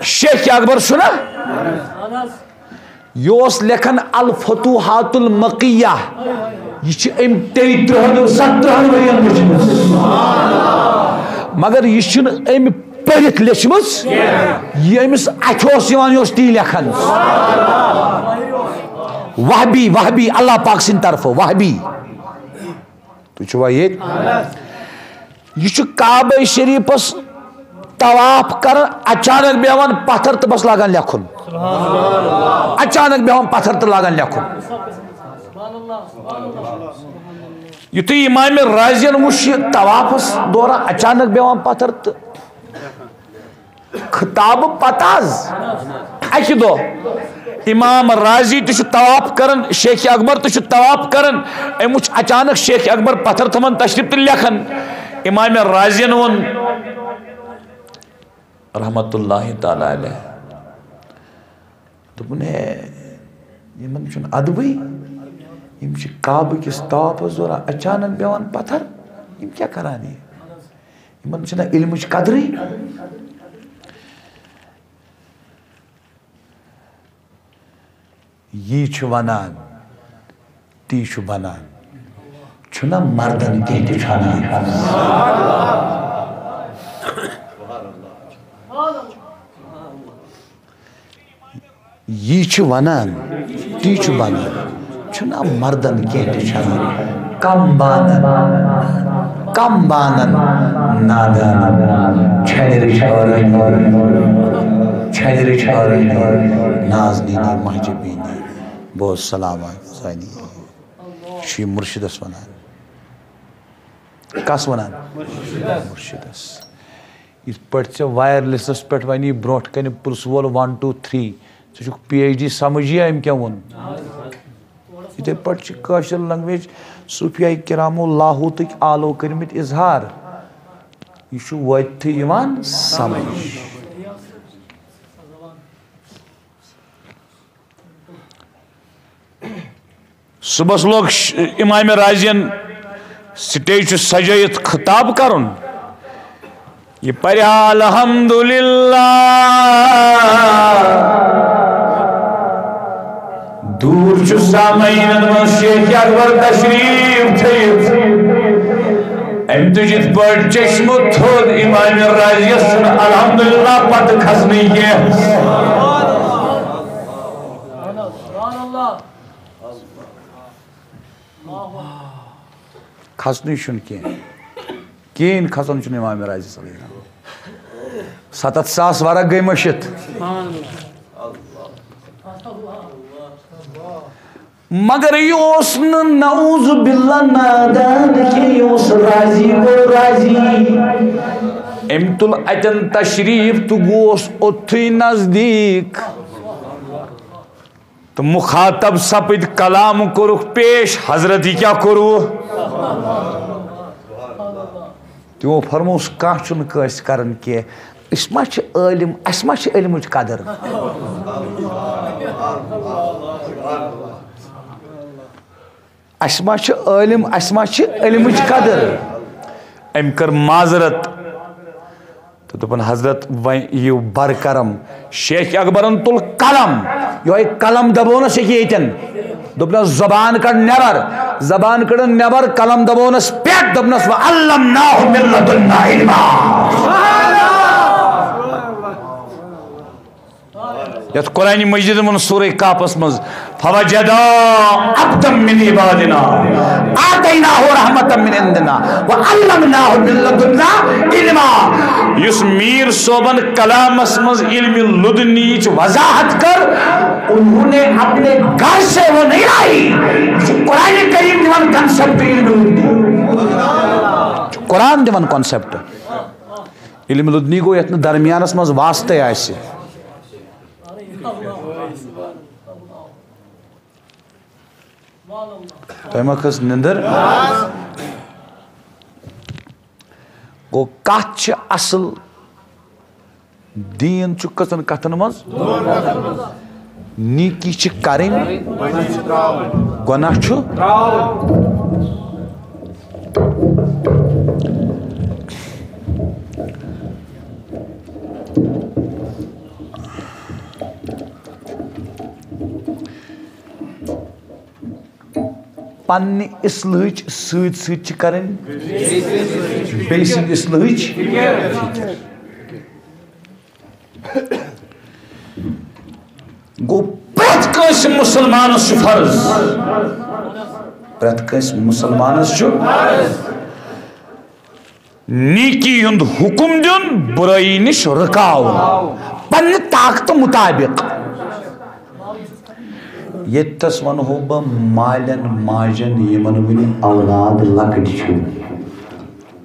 شیخ اکبر چھُنہ؟ یہِ اوس لیکھان الفتوحات المکیہ۔ یہِ چھِ أمۍ تیٚیہِ ترٛہن، ستترٛہن ؤرین لیچھمٕژ۔ مگر یہِ چھُنہٕ أمۍ پٔرِتھ لیچھمٕژ۔ یہِ أمِس اَتھِ اوس یِوان، یہِ اوس تی لیکھان۔ وہبی، وہبی، اللہ پاک سٕنٛدِ طرفہٕ وہبی۔ تُہۍ چھِوا ییٚتہِ؟ یہِ چھُ کعبہ شریفس طواف کران، اچانک بیہوان پتھر تہٕ بس لاگان لیکھُن۔ اچانک بیہوان پتھر تہٕ لاگان لیکھُن۔ یُتھُے امام رازین وُچھ یہِ طوافس دوران اچانک بیہوان پتھر تہٕ خطابہٕ پتہٕ حظ اکہِ دۄہ امام رازی تہِ چھُ طواف کران، شیخ اکبر تہِ چھُ طواف کران۔ أمۍ وُچھ اچانک شیخ اکبر پتھر تھاوان تشریف تہٕ لیکھان۔ امام رازین ووٚن رحمت اللہ تعالی علیہ، دوٚپُن، ہے، یِمن چھُنہٕ ادبٕے، یِم چھِ کعبہٕ کِس طوافس دوران اچانک بیٚہوان پتھر، یِم کیٛاہ کران یہِ؟ یِمن چھِنہ علمٕچ قدرٕے؟ یی چھُ ونان، تی چھُ بنان۔ چھُنہ مردن کینٛہہ تہِ چھُ انان۔ یی چھُ ونان، تی چھُ بنان۔ چھُنہ مردن کینٛہہ تہِ چھنہٕ۔ کم بانن، کم بانن نادانن، چھنہِ رٕچھارٲنی، چھنہِ رٕچھارٲنی، نازنیٖنی مہجبیٖنی۔ بوز سلام زانی۔ چھُ یہِ مُرشِدس ونان۔ کس ونان؟ مُرشِدس۔ یِتھ پٲٹھۍ ژےٚ وایرلیسس پٮ۪ٹھ ونی برونٛٹھ کنہِ پُلسہٕ وول ون ٹو تھری، ژٕ چھُکھ پی ایچ ڈی سمجھ یہِ أمۍ کیٛاہ ووٚن؟ یِتھے پٲٹھۍ چھِ کٲشِر لنگویج صوفیاے کرامو لاہوتٕکۍ آلو کٔرمٕتۍ اظہار۔ یہِ چھُ وٲتتھٕے یِوان سمجھ۔ صبحس لوگ ش-، امام رازین سٹیج چھُ سجٲیِتھ خطاب کرُن۔ یہِ پرِ ہا الحمدللہ۔ دوٗر چھُ سامعیٖنن منٛز شیخ اکبر تشریف تھٲیِتھ۔ أمۍ تُج یِتھ پٲٹھۍ چشمہٕ تھوٚد امام رازیس چھُنہٕ الحمدللہ پتہٕ کھسنٕے کینٛہہ۔ کھسنٕے چھُنہٕ کینٛہہ۔ کِہیٖنۍ کھسان چھُنہٕ امام رازی صلی اللہ علیہ وسلم۔ ستتھ ساس ورق گٔے مٔشِتھ۔ مگر یہِ اوس نہٕ نعوذ باللہ نادان کینٛہہ، یہِ اوس رازی گوٚو رازی۔ أمۍ تُل اَتٮ۪ن تشریٖف تہٕ گوس اوٚتھُے نزدیٖک۔ تہٕ مُخاطب سپٕدۍ، کلام کوٚرُکھ پیش، حضرت یہِ کیٛاہ کوٚروٕ؟ تِمو فرمووُس، کانٛہہ چھُنہٕ کٲنٛسہِ کران کینٛہہ۔ أسۍ ما چھِ عٲلِم، اَسہِ ما چھِ علمٕچ قدر؟ اَسہِ ما چھِ عٲلِم، اَسہِ ما چھِ علمٕچ قدر؟ أمۍ کٔر معذرت۔ تہٕ دوٚپُن، حضرت، وۄنۍ یِیِو برکرم۔ شیخ اکبرن تُل قلم، یِہوٚے قلم دبونس ییٚکیٛاہ ییٚتٮ۪ن۔ دوٚپنس، زبان کڑ نٮ۪بر۔ زبان کٔڑٕن نٮ۪بر، قلم دبونس پٮ۪ٹھ، دوٚپنس، وعلمناہ من لدنا علما۔ یتھ قرآن مجیدن ووٚن سورہ کہفس منٛز، فوجدا عبدا من عبادنا آتیناہ رحمتا من عندنا وعلمناہ من لدنا علما۔ یُس میر صٲبن کلامس منٛز علم لدنیچ وضاحت کٔر، انہوں نے اپنے گھر سے وہ نہیں لائی۔ یہِ چھُ قرآن کریم دِوان concept علم لدنی۔ قرآن دِوان concept۔ علم لدنی گوٚو یتھ نہٕ درمیانس منٛز واسطے آسہِ۔ تۄہہِ ما کھٔژ نِندٕر؟ گوٚو، کتھ چھِ اصل، دیٖن چھُ کٔژن کتھن منٛز؟ نیکی چھِ کرٕنۍ، گۄناہ چھُ۔ پننہِ اصلٲحٕچ سۭتۍ سۭتۍ چھِ کرٕنۍ بیٚیہِ سٕنٛدِ اصلٲحٕچ فکر۔ گوٚو، پرٛٮ۪تھ کٲنٛسہِ مُسلمانس چھُ فرض، پرٛٮ۪تھ کٲنٛسہِ مُسلمانس چھُ نیکی ہُنٛد حُکم دیُن، بُرٲیی نِش رُکاوُن، پننہِ طاقتہٕ مُطابق۔ ییٚتہِ تھَس وَنہو بہٕ مالٮ۪ن ماجٮ۪ن، یِمن وُنہِ اولاد لۄکٕٹۍ چھِ،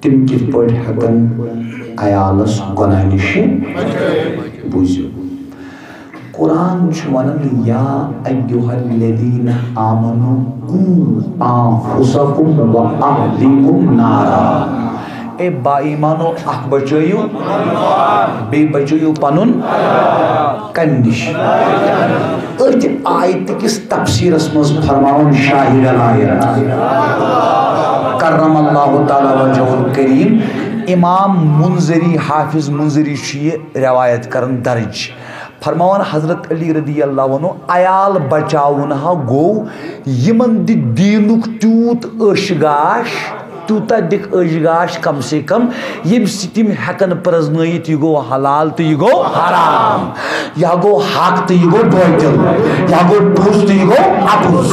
تِم کِتھ پٲٹھۍ ہٮ۪کن عیالس گۄناہ نِش بوٗزِو؟ قرآن چھُ وَنان، یا ایھا الذین آمنوا قوا انفسکم و اہلیکم نارا۔ اے با ایمانو، اکھ بچٲیِو، بیٚیہِ بچٲیِو پنُن کمہِ نِش؟ أتھۍ آیتہِ کِس تفسیٖرس منٛز فرماوان شاہ ولایت کرم اللہ تعالیٰ وجہہ الکریم، امام منذری، حافظ منذری چھُ یہِ روایت کران درج۔ فرماوان حضرت علی رضی اللہ عنہ، عیال بچاوُن ہا گوٚو یِمن دِ دیٖنُک تیوٗت عٲشہِ گاش، تیوٗتاہ دِکھ أجۍ گاش کم سے کم، ییٚمہِ سۭتۍ تِم ہٮ۪کن پرٛزنٲیِتھ، یہِ گوٚو حلال تہٕ یہِ گوٚو حرام، یا گوٚو حق تہٕ یہِ گوٚو باطل، یا گوٚو پوٚز تہٕ یہِ گوٚو اَپُز۔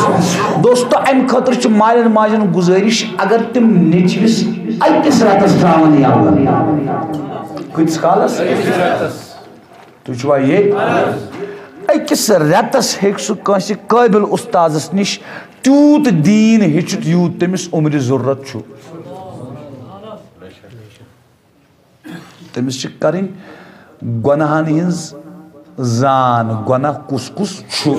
دوستو، اَمہِ خٲطرٕ چھُ مالٮ۪ن ماجٮ۪ن گُزٲرِش، اگر تِم نیٚچوِس أکِس رٮ۪تس ترٛاوَن یَلہٕ۔ کۭتِس کالس؟ تُہۍ چھِوا ییٚتہِ؟ أکِس رٮ۪تس ہیٚکہِ سُہ کٲنٛسہِ قٲبِل اُستادس نِش تیوٗت دیٖن ہیٚچھِتھ، یوٗت تٔمِس عُمرِ ضروٗرت چھُ۔ تٔمِس چھِ کَرٕنۍ گۄناہن ہٕنٛز زان، گۄناہ کُس کُس چھُ،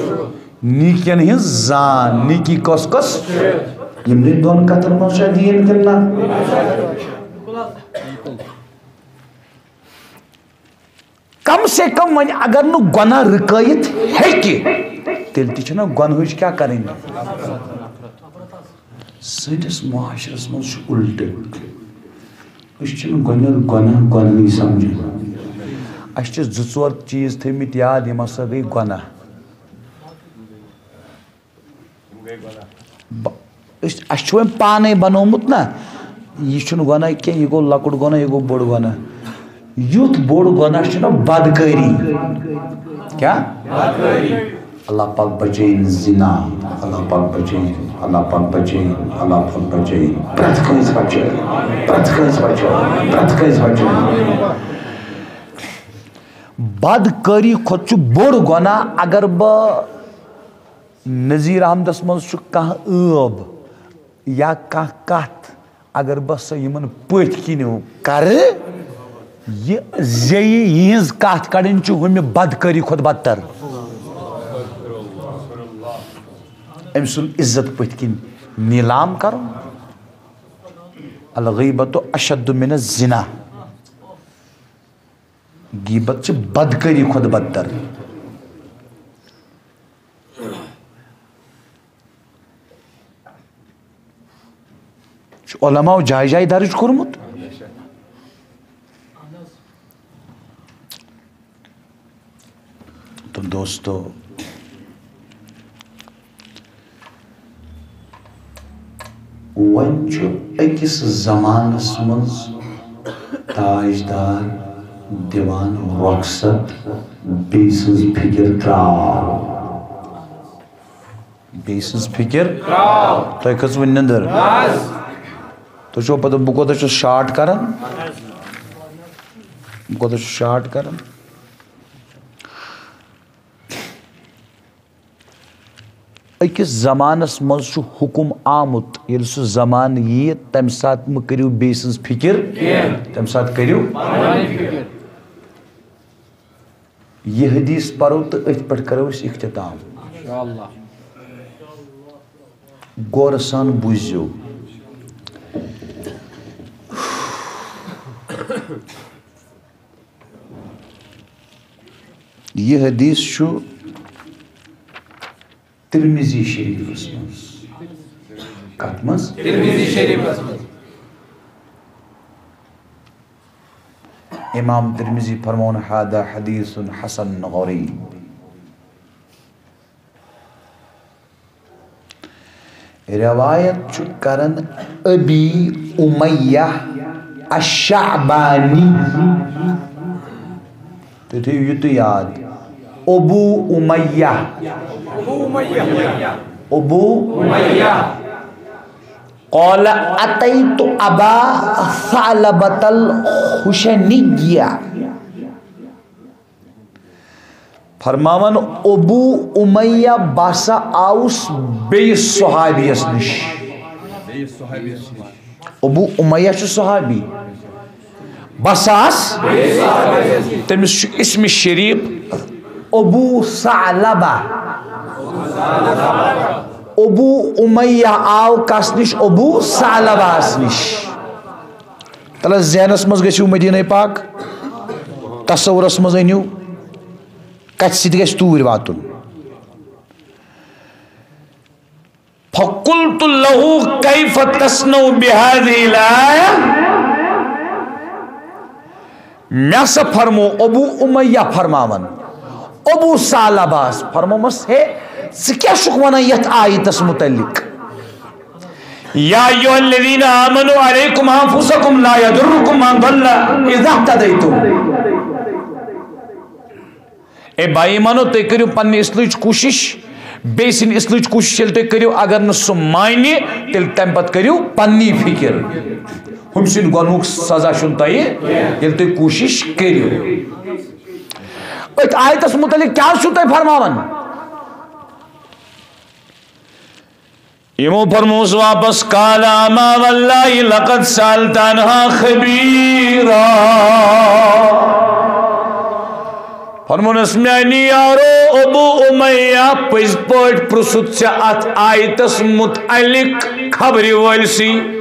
نیٖکیَن ہٕنٛز زان، نیٖکی کۄس کۄس؟ یِمنٕے دۄن کَتھَن منٛز چھا دیٖن کِنہٕ نہ؟ کم سے کم وۄنۍ اگر نہٕ گۄناہ رُکٲیِتھ ہیٚکہِ، تیٚلہِ تہِ چھِنہ گۄنہٕچ کیٛاہ کَرٕنۍ؟ سٲنِس معاشرس منٛز چھُ اُلٹہٕ۔ أسۍ چھِنہٕ گۄڈٕنٮ۪تھ گۄناہ گۄنہٕے سمجھان۔ اَسہِ چھِ زٕ ژور چیٖز تھٲومٕتۍ یاد، یِم ہسا گٔے گۄناہ۔ ب-، أسۍ، اَسہِ چھُ وۄنۍ پانَے بنومُت نہ، یہِ چھُنہٕ گۄناہ کینٛہہ، یہِ گوٚو لۄکُٹ گۄناہ، یہِ گوٚو بوٚڑ گۄناہ۔ یُتھ بوٚڑ گۄناہ چھُنہ بدکٲری۔ کیٛاہ؟ بدکٲری۔ اللہ پاک بچٲیِن زِنا، اللہ پاک بچٲیِن، اللہ پاک بچٲیِن، اللہ پاک بچٲیِن۔ پرٛٮ۪تھ کٲنٛسہِ بچٲیِن، پرٛٮ۪تھ کٲنٛسہِ بچٲیِن، پرٛٮ۪تھ کٲنٛسہِ بچٲیِن۔ بدکٲری کھۄتہٕ چھُ بوٚڑ گۄناہ اگر بہٕ نذیر احمدس منٛز چھُ کانٛہہ ٲب یا کانٛہہ کتھ، اگر بہٕ سۄ یِمن پٔتھۍ کِنۍ کرٕ، یہِ زیٚیہِ یِہنٛز کتھ کڑٕنۍ چھُ ہُمہِ بدکٲری کھۄتہٕ بدتر۔ أمۍ سُنٛد عزت پٔتھۍ کِنۍ نیلام کرُن۔ الغیبت اشد من الزنا۔ غیبت چھِ بدکٲری کھۄتہٕ بدتر۔ چھُ علماء جایہِ جایہِ درج کوٚرمُت۔ تہٕ دوستو، وۄنۍ چھُ أکِس زمانس منٛز تاجدار دِوان رۄخصت، بیٚیہِ سٕنٛز فِکِر ترٛاو۔ بیٚیہِ سٕنٛز فِکِر؟ تۄہہِ کھٔژوٕ نِندٕر؟ تُہۍ چھِو پَتہٕ بہٕ کوٗتاہ چھُس شاٹ کران؟ بہٕ کوٗتاہ چھُس شاٹ کران؟ أکِس زمانس منٛز چھُ حُکُم آمُت، ییٚلہِ سُہ زمانہٕ یِیہِ، تَمہِ ساتہٕ مہٕ کٔرِو بیٚیہِ سٕنٛز فِکِر، تَمہِ ساتہٕ کٔرِو۔ یہِ حدیث پرو تہٕ أتھۍ پٮ۪ٹھ کرو أسۍ اختتام۔ انشاءاللہ۔ غورٕ سان بوٗزِو۔ یہِ حدیث چھُ ترمذی شریفس منٛز۔ کتھ منٛز؟ ترمذی شریفس منٛز۔ امام ترمذی فرمون، "هذا حدیث حسن غریب۔" روایت چھُ کران ابی امیہ الشعبانی۔ تُہۍ تھٲیِو یہِ تہِ یاد۔ ابو امیہ۔ ابو امیہ۔ قال اتیت ابا ثعلبۃ الخشنیہ۔ فرماوان، ابو امیہ باسا آوُس بیٚیِس صحابیس نِش۔ ابو امیہ چھُ صحابی۔ باسا آس، تٔمِس چھُ اسم شریف ابو ثعلبہ۔ ابو امیہ آو کس نِش؟ ابو ثعلبہس نِش۔ تَلہٕ ذہنس منٛز گٔژھِو مدینہ پاک، تصورس منٛز أنِو، کتھِ سۭتۍ گژھِ توٗرۍ واتُن۔ فقلت له كيف تصنع بهذه الآية؟ مےٚ ہسا فرمو، ابو امیہ فرماوان، ابو ثعلبہس فرمومس، ہے، ژٕ کیٛاہ چھُکھ ونان یتھ آیتس متعلق؟ یا ایھا الذین آمنوا علیکم انفسکم لا یضرکم من ضل اذا اہتدیتم۔ اے بھائی ایمانو، تُہۍ کٔرِو پننہِ اصلٕچ کوٗشِش، بیٚیہِ سٕنٛدِ اصلٕچ کوٗشِش ییٚلہِ تُہۍ کٔرِو، اگر نہٕ سُہ مانہِ، تیٚلہِ تَمہِ پَتہٕ کٔرِو پننی فِکِر۔ ہُمۍ سٕنٛدِ گۄنہُک سزا چھُنہٕ تۄہہِ، ییٚلہِ تُہۍ کوٗشِش کٔرِو۔ أتھۍ آیتَس مُتعلِق کیٛاہ چھُو تۄہہِ فرماوان؟ یِمو فرموس واپس، قال اما واللہ لقد سألت عنها خبیرا۔ فرمونس، میانی یارو، ابو امیہ، پٔزۍ پٲٹھۍ پرٛژھُتھ ژےٚ اتھ آیتس متعلق خبرِ وٲلۍ سٕے۔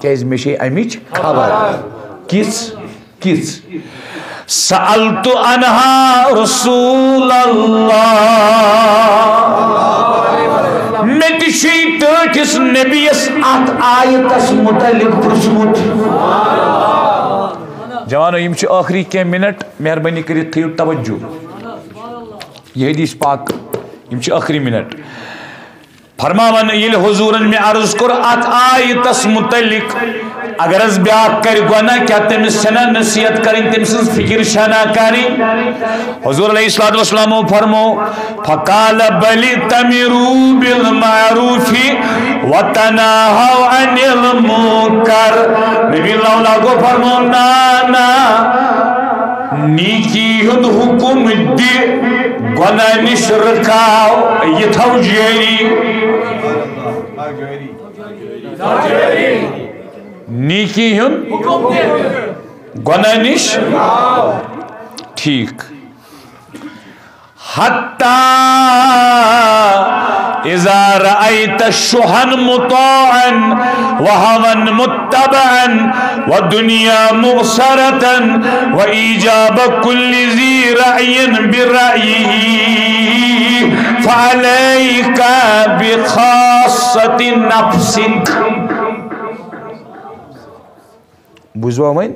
کیازِ مےٚ چھے امِچ خبر۔ کِژھ؟ کِژھ؟ سألت عنها رسول اللہ۔ مےٚ تہِ چھُے ٹٲٹھِس نبیَس اتھ آیتس متعلق پرٛژھمُت۔ جوانو، یِم چھِ ٲخری کینٛہہ منٹ، مہربٲنی کٔرِتھ تھٲیِو توجہ۔ یہِ حدیث پاک، یِم چھِ ٲخری منٹ۔ فرماوان، ییٚلہِ حضوٗرن مےٚ عرض کوٚر اتھ آیتس متعلق، اگر حظ بیٛاکھ کرِ گۄناہ، کیٛاہ تٔمِس چھَنہ نصیحت کرٕنۍ، تٔمۍ سٕنٛز فکر چھَنہ کرٕنۍ؟ حضور علیہ الصلوۃ والسلامو فرمو، فقال بل تمروا بالمعروف وتناہوا عن المنکر۔ نبی اللہ گو فرمو، نا نا، نیکی ہُنٛد حکم دِ، گۄناہ نِش رُکاو، یہِ تھاو جٲری۔ نیکی ہُنٛد گۄناہ نِش۔ ٹھیٖک۔ حتی اذا رأیت شحا مطاعا وهوى متبعا ودنیا مؤثرة وإعجاب كل ذي رأي برأيه فعليك بخاصة نفسك۔ بوٗزوا وۄنۍ؟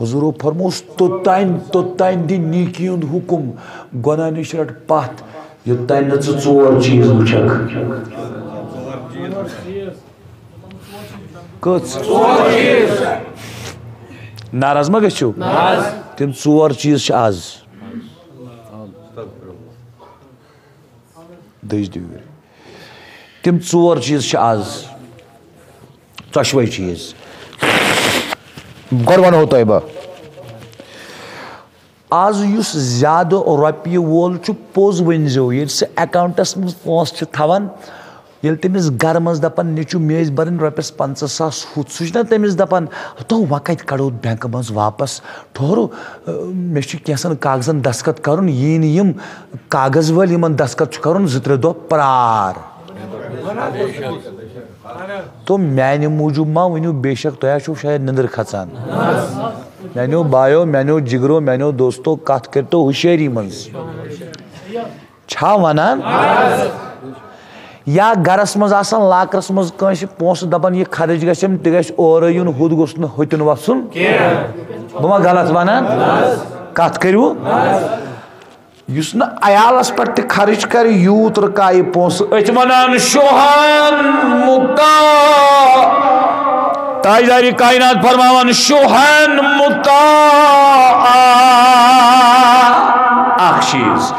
حضوٗرو فرمووُس، توٚتام، توٚتام دِ نیکی ہُنٛد حُکم، گۄناہ نِش رَٹ پَتھ، یوٚتام نہٕ ژٕ ژور چیٖز وٕچھکھ۔ کٔژ؟ ناراض ما گٔژھِو؟ تِم ژور چیٖز چھِ آز۔ دٔج دِوِر۔ تِم ژور چیٖز چھِ آز، ژۄشوَے چیٖز۔ گۄڈٕ وَنہو تۄہہِ بہٕ، آز یُس زیادٕ رۄپیہِ وول چھُ، پوٚز ؤنۍزیو، ییٚلہِ سُہ اٮ۪کاوُنٛٹَس منٛز پونٛسہٕ چھُ تھاوان، ییٚلہِ تٔمِس گَرٕ منٛز دَپان، "نیٚچوٗ، مےٚ ٲسۍ بَرٕنۍ رۄپیَس پنٛژاہ ساس ہُتھ"، سُہ چھُنہ تٔمِس دَپان، "تو وۄنۍ کَتہِ کَڑو بٮ۪نٛکہٕ منٛز واپَس؟ ٹھوہرو، اَ، مےٚ چھُ کینٛژھن کاغذن دستخط کرُن، یی نہٕ یِم کاغذ وٲلۍ، یِمن دستخط چھُ کرُن زٕ ترٛےٚ دۄہ پرار۔" تو میانہِ موٗجوٗب ما ؤنِو، بے شک تۄہہِ آسِوٕ شاید نِندٕر کھژان۔ میانیو بایو، میانیو جگرو، میانیو دوستو، کتھ کٔرتو ہُشٲری منٛز۔ چھا ونان؟ یا گرس منٛز آسان لاکرس منٛز کٲنٛسہِ پونٛسہٕ، دپان، یہِ خرٕچ گژھٮ۪م، تہِ گژھِ اورے یُن، ہُتھ گوٚژھ نہٕ ہُتٮ۪ن وسُن۔ بہٕ ما غلط ونان؟ کتھ کٔرِو۔ یُس نہٕ عیالس پٮ۪ٹھ تہِ خرٕچ کرِ، یوٗت رُکایہِ پونٛسہٕ۔ أتھۍ ونان شوہان مُتا۔ تاجدارِ کائنات فرماوان شوہان مُتا۔ اکھ چیٖز،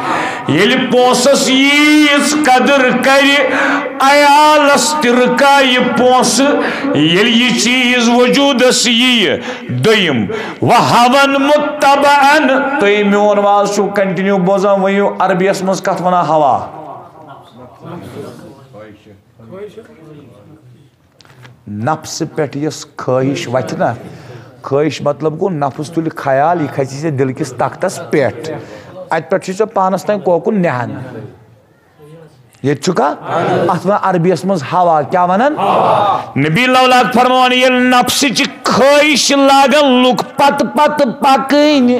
ییٚلہِ پونٛسس ییٖژ قدٕر کرِ، عیالس تہِ رُکایہِ پونٛسہٕ، ییٚلہِ یہِ چیٖز وجوٗدس یِیہِ۔ دوٚیِم، وہوان متبعن، تُہۍ میون واز چھُو کنٹینیو بوزان، ؤنِو عربیَس منٛز کتھ ونان ہوا؟ نفسہٕ پٮ۪ٹھ یۄس خٲہِش وتھِ نا، خٲہِش مطلب گوٚو نفس تُلہِ خیال، یہِ کھسہِ ژےٚ دِل کِس تختس پٮ۪ٹھ، اتہِ پٮ۪ٹھ چھُے ژےٚ پانس تام کوکُن نہان۔ ییٚتہِ چھُکھا؟ اتھ ونان عربیس منٛز ہوا۔ کیٛاہ ونان؟ نبی لولاک فرماوان، ییٚلہِ نفسٕچ خٲہِش لاگن لُکھ پتہٕ پتہٕ پکٕنۍ۔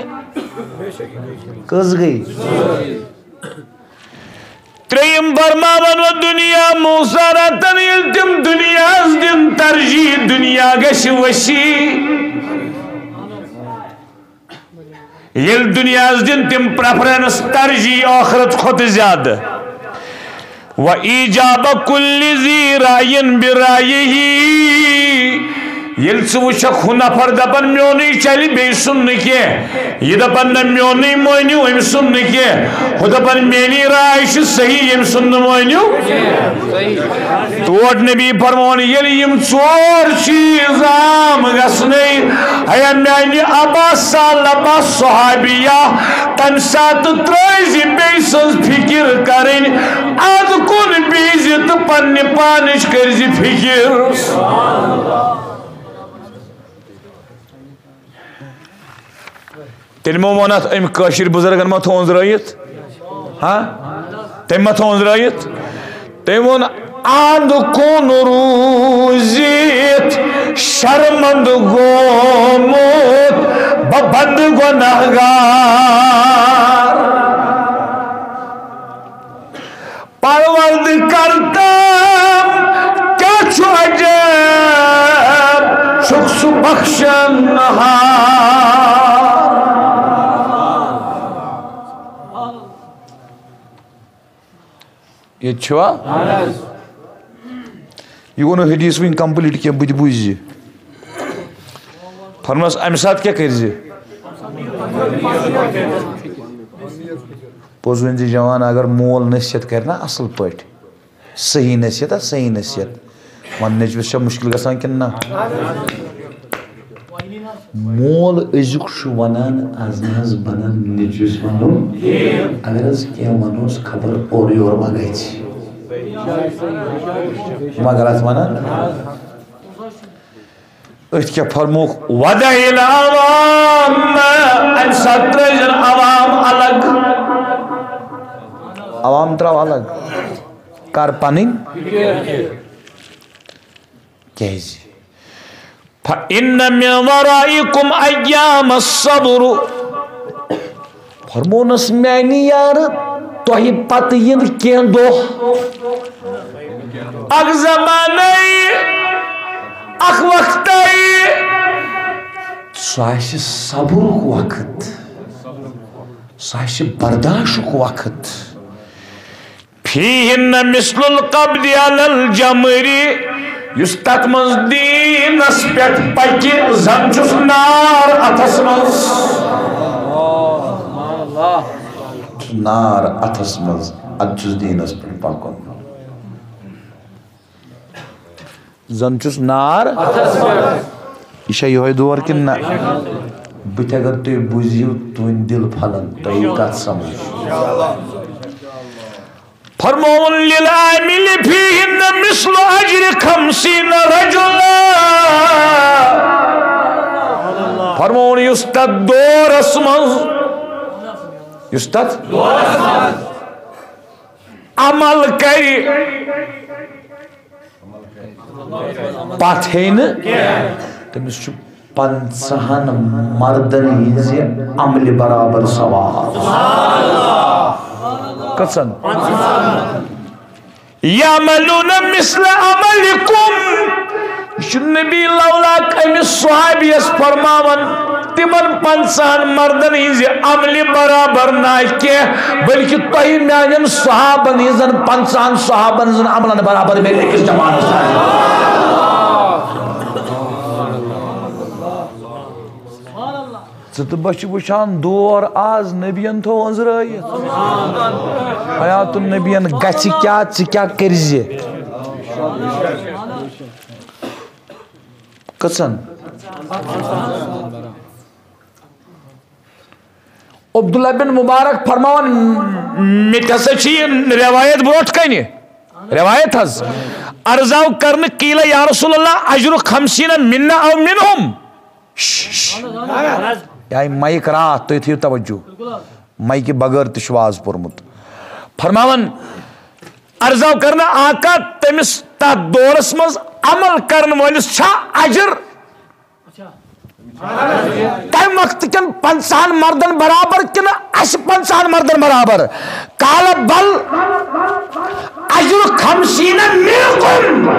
کٔژ گٔے؟ ترٛیٚیِم فرماوان، و دنیا موسرتن، ییٚلہِ تِم دُنیاہس دِن ترجیح، دُنیا گژھِ وسیع۔ ییٚلہِ دُنیاہس دِن تِم پریفرنس، ترجیح ٲخرت کھۄتہٕ زیادٕ۔ وَإِجَابَ كُلِّ ذِي رَأْيٍ بِرَأْيِهِ۔ ییٚلہِ ژٕ وٕچھکھ، ہُہ نفر دَپان، "میونُے چَلہِ، بیٚیہِ سُنٛد نہٕ کینٛہہ"، یہِ دَپان، "نہ، میونُے مٲنِو، أمۍ سُنٛد نہٕ کینٛہہ"، ہُہ دَپان، "میٛٲنی راے چھِ صحیح، ییٚمۍ سُنٛد نہٕ مٲنِو"۔ تور نبی فرماوان، ییٚلہِ یِم ژور چیٖز عام گژھنَے، ہیا میٛانہِ ابا ثعلبہ صحابیہ، تَمہِ ساتہٕ ترٛٲوزِ بیٚیہِ سٕنٛز فِکِر کَرٕنۍ، اَتھ کُن بیٖزِ تہٕ پننہِ پانٕچ کٔرزِ فِکِر۔ تیٚلہِ ما ووٚن اَتھ أمۍ کٲشِر بُزرگن ما تھوٚو أنٛزرٲیِتھ؟ ہاں؟ تٔمۍ ما تھوٚو أنٛزرٲیِتھ؟ تٔمۍ ووٚن، "اَنٛد کُن روٗزِتھ شرمنٛد گوٚمُت بہٕ بنٛدٕ گۄناہگار۔" پروردگار تام کیا چھُ عجب، چھُکھ سُہ بخشن ہار۔ ییٚتہِ چھُوا؟ یہِ گوٚو نہٕ حدیث وٕنہِ complete کینٛہہ، بہٕ تہِ بوٗزِ یہِ۔ فرمس، امہِ ساتہٕ کیٛاہ کٔرۍ زِ؟ پوٚز ؤنۍ زِ جوان، اگر مول نصیحت کرِ نا اصل پٲٹھۍ، صحیح نصیحت، آ، صحیح نصیحت، وۄنۍ نیٚچوِس چھا مُشکِل گژھان کِنہٕ نہ؟ مول أزیُک چھُ ونان، از نہ حظ بنان نیٚچوِس ونُن، اگر حظ کینٛہہ ونوس، خبر اورٕ یور ما گژھِ۔ ما غلط ونان؟ أتھۍ کیٛاہ فرمووُکھ؟ "وَدَعِ الْعَوَامَّ"، اَمہِ ساتہٕ ترٛٲوزٮ۪ن عوام الگ۔ عوام ترٛاو الگ۔ کر پنٕنۍ۔ کیٛازِ؟ "فَإِنَّ مِنْ وَرَائِكُمْ أَيَّامًا صَبُرُ"۔ فرمونس، میانہِ یارٕ، تۄہہِ پتہٕ یِن کینٛہہ دۄہ، اکھ زمانے، اکھ وقتے، سُہ آسہِ صبرُک وقت، سُہ آسہِ برداشُک وقت۔ فیہن مثل القبض علی الجمر، یُس تتھ منٛز دیٖنس پٮ۪ٹھ پکہِ، زن چھُس نار اتھس منٛز۔ نار اتھس منٛز، ادٕ چھُس دیٖنس پٮ۪ٹھ پکُن۔ زن چھُس نار۔ یہِ چھا یِہوٚے دور کِنہٕ نہ؟ بہٕ تہِ اگر تُہۍ بوٗزِو، تُہٕنٛدۍ دِل پھلن، تۄہہِ یی کتھ سمجھ۔ فرمووُن، "للعامل فیہن مثل اجر خمسین رجلا"۔ فرمووُن، یُس تتھ دورس منٛز، یُس تتھ عمل کرِ، پتھ ہے نہٕ، تٔمِس چھُ پنٛژاہن مردن ہٕنٛزِ عملہِ برابر ثواب۔ کٔژن؟ یعملون مثل عملکم۔ یہِ چھُ نبی لولاک أمِس صحابیَس فرماوان، تِمن پنٛژاہن مردن ہٕنٛزِ عملہِ برابر نہ کینٛہہ، بلکہِ تۄہہِ میانٮ۪ن صحابن ہٕنٛزن پنٛژاہن صحابن ہٕنٛزن عملن برابر میلہِ أکِس جوانس۔ ژٕ تہٕ بہٕ چھِ وٕچھان دور آز نبیَن تھوٚو أنٛزرٲیِتھ۔ حیات النبیَن گژھِ کیٛاہ، ژٕ کیٛاہ کٔرۍ زِ؟ کٔژَن؟ عبداللہ بن مبارک فرماوان، مےٚ تہِ ہسا چھِ یہِ روایت برونٛٹھ کنہِ، روایت حظ، عرض آو کرنہٕ، قیل یا رسول اللہ، اجر خمسین منا او منہم؟ شش، شش۔ یا مایک راتھ، تُہۍ تھٲیِو توجہ، مایکہِ بغٲر تہِ چھُ واز پوٚرمُت۔ فرماوان، عرض آو کرنہٕ، آقا، تٔمِس تتھ دورس منٛز عمل کرن وٲلِس چھا اجر تمہِ وقتہٕ کٮ۪ن پنٛژاہن مردن برابر کِنہٕ اسہِ پنٛژاہن مردن برابر؟ قال بل اجر خمسین منکم۔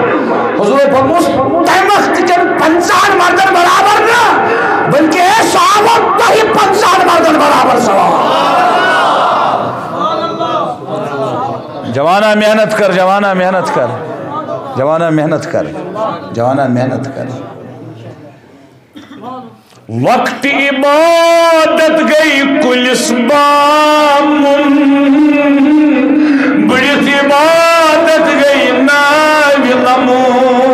حضور فرموس، تمہِ وقتہٕ کٮ۪ن پنٛژاہن مردن برابر نہٕ، بلکہِ اے صحابہ، تۄہہِ پنٛژاہن مردن برابر ثواب۔ جوانا محنت کر، جوانا محنت کر، جوانا محنت کر، جوانا محنت کر۔ وقت عبادت گئی کُلِس بامُن، بٔڑِتھ عبادت گئی ناوِ لمُن۔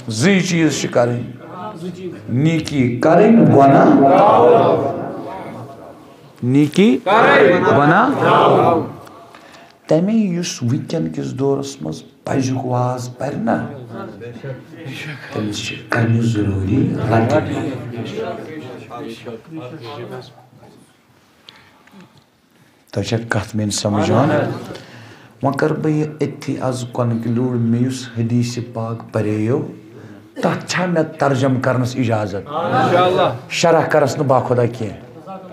زٕے چیٖز چھِ کَرٕنۍ، نیکی کَرٕنۍ، گۄناہ، نیکی، گۄناہ۔ تَمے یُس وٕنکیٚن کِس دورس منٛز پزیُک واز پرِ نا، تٔمِس چھِ کرنہِ ضروٗری رٹٕنۍ۔ تۄہہِ چھا کتھ میٲنۍ سمجھ یِوان؟ وۄنۍ کرٕ بہٕ یہِ أتھی از conclude، مےٚ یُس حدیث پاک پرییو، تتھ چھا مےٚ ترجمہٕ کرنس اجازت؟ شرح کرس نہٕ باخدا کینٛہہ،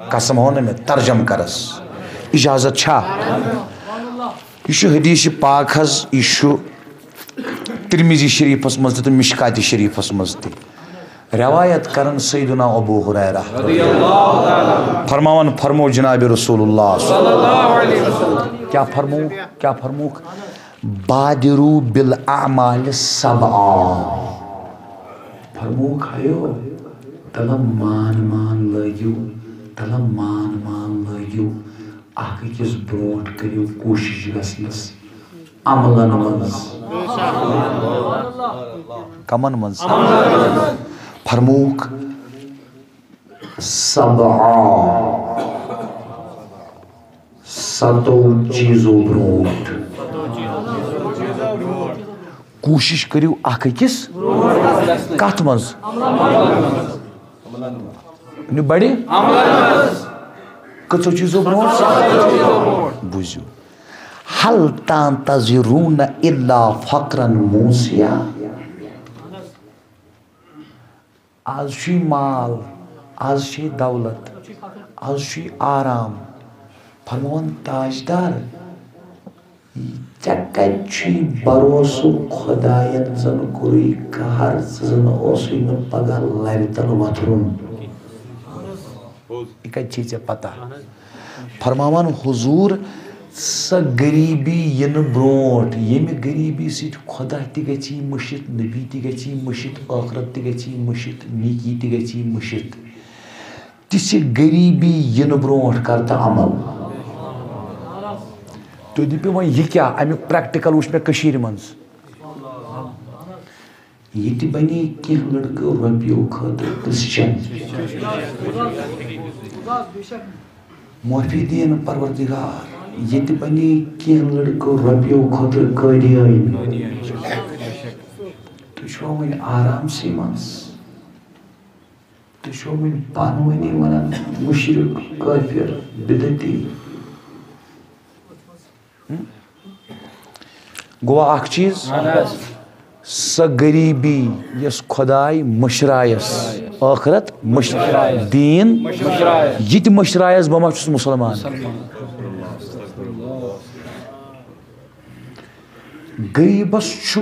قسم ہو نہٕ مےٚ، ترجمہٕ کرس اجازت چھا؟ یہِ چھُ حدیث پاک حظ، یہِ چھُ ترمذی شریفس منٛز تہِ تہٕ مشکات شریفس منٛز تہِ۔ روایت کرن سیدنا ابو ہریرہ۔ فرماوان فرمو جناب رسول اللہ۔ کیا فرمو؟ کیا فرموک؟ بادرو بالاعمال سبعا۔ فرموک ہیو، تلم مان مان لٲگِو، تلم مان مان لٲگِو، اکھ أکِس برونٛٹھ کٔرِو کوٗشِش گژھنس عملن منٛز۔ کمن منٛز؟ فرموک، سبعا، ستو چیٖزو برونٛٹھ۔ کوٗشِش کٔرِو اکھ أکِس، کتھ منٛز؟ نہِ بڑِ؟ کٔژو چیٖزو برونٛٹھ؟ بوٗزِو۔ هل تنتظرون الا فقرا موسیا۔ آز چھُے مال، آز چھے دولت، آز چھُے آرام۔ فرماوان تاجدار، ژےٚ کتہِ چھُے بھروسہٕ خداین زن کوٚرُے قہر، ژٕ زن اوسُے نہٕ پگاہ لرِ تل وۄتھرُن؟ یہِ کتہِ چھے ژےٚ پتہ؟ فرماوان حضور، سۄ غریبی یِنہٕ برونٛٹھ، ییٚمہِ غریبی سۭتۍ خدا تہِ گژھی مٔشِتھ، نبی تہِ گژھی مٔشِتھ، ٲخرت تہِ گژھی مٔشِتھ، نیکی تہِ گژھی مٔشِتھ، تِژھِ غریبی یِنہٕ برونٛٹھ کر تہٕ عمل۔ تُہۍ دٔپِو وۄنۍ یہِ کیٛاہ؟ اَمیُک practical وٕچھ مےٚ کٔشیٖرِ منٛز۔ ییٚتہِ بنے کینٛہہ لڑکہٕ رۄپیو خٲطرٕ Christian۔ معافی دِیِن پروردگار، ییٚتہِ بنے کینٛہہ لڑکہٕ رۄپیو خٲطرٕ قٲدیٲنۍ۔ تُہۍ چھِوا وۄنۍ آرامسٕے منٛز؟ تُہۍ چھِوا وۄنۍ پانہٕ ؤنی ونان مُشرِک، کٲفِر، بدعتی؟ گوٚو اکھ چیٖز، سۄ غریبی یۄس خداے مٔشرایس، ٲخرت مٔش-، دیٖن یہِ تہِ مٔشرایس، بہٕ ما چھُس مُسلمان؟ غریٖبس چھُ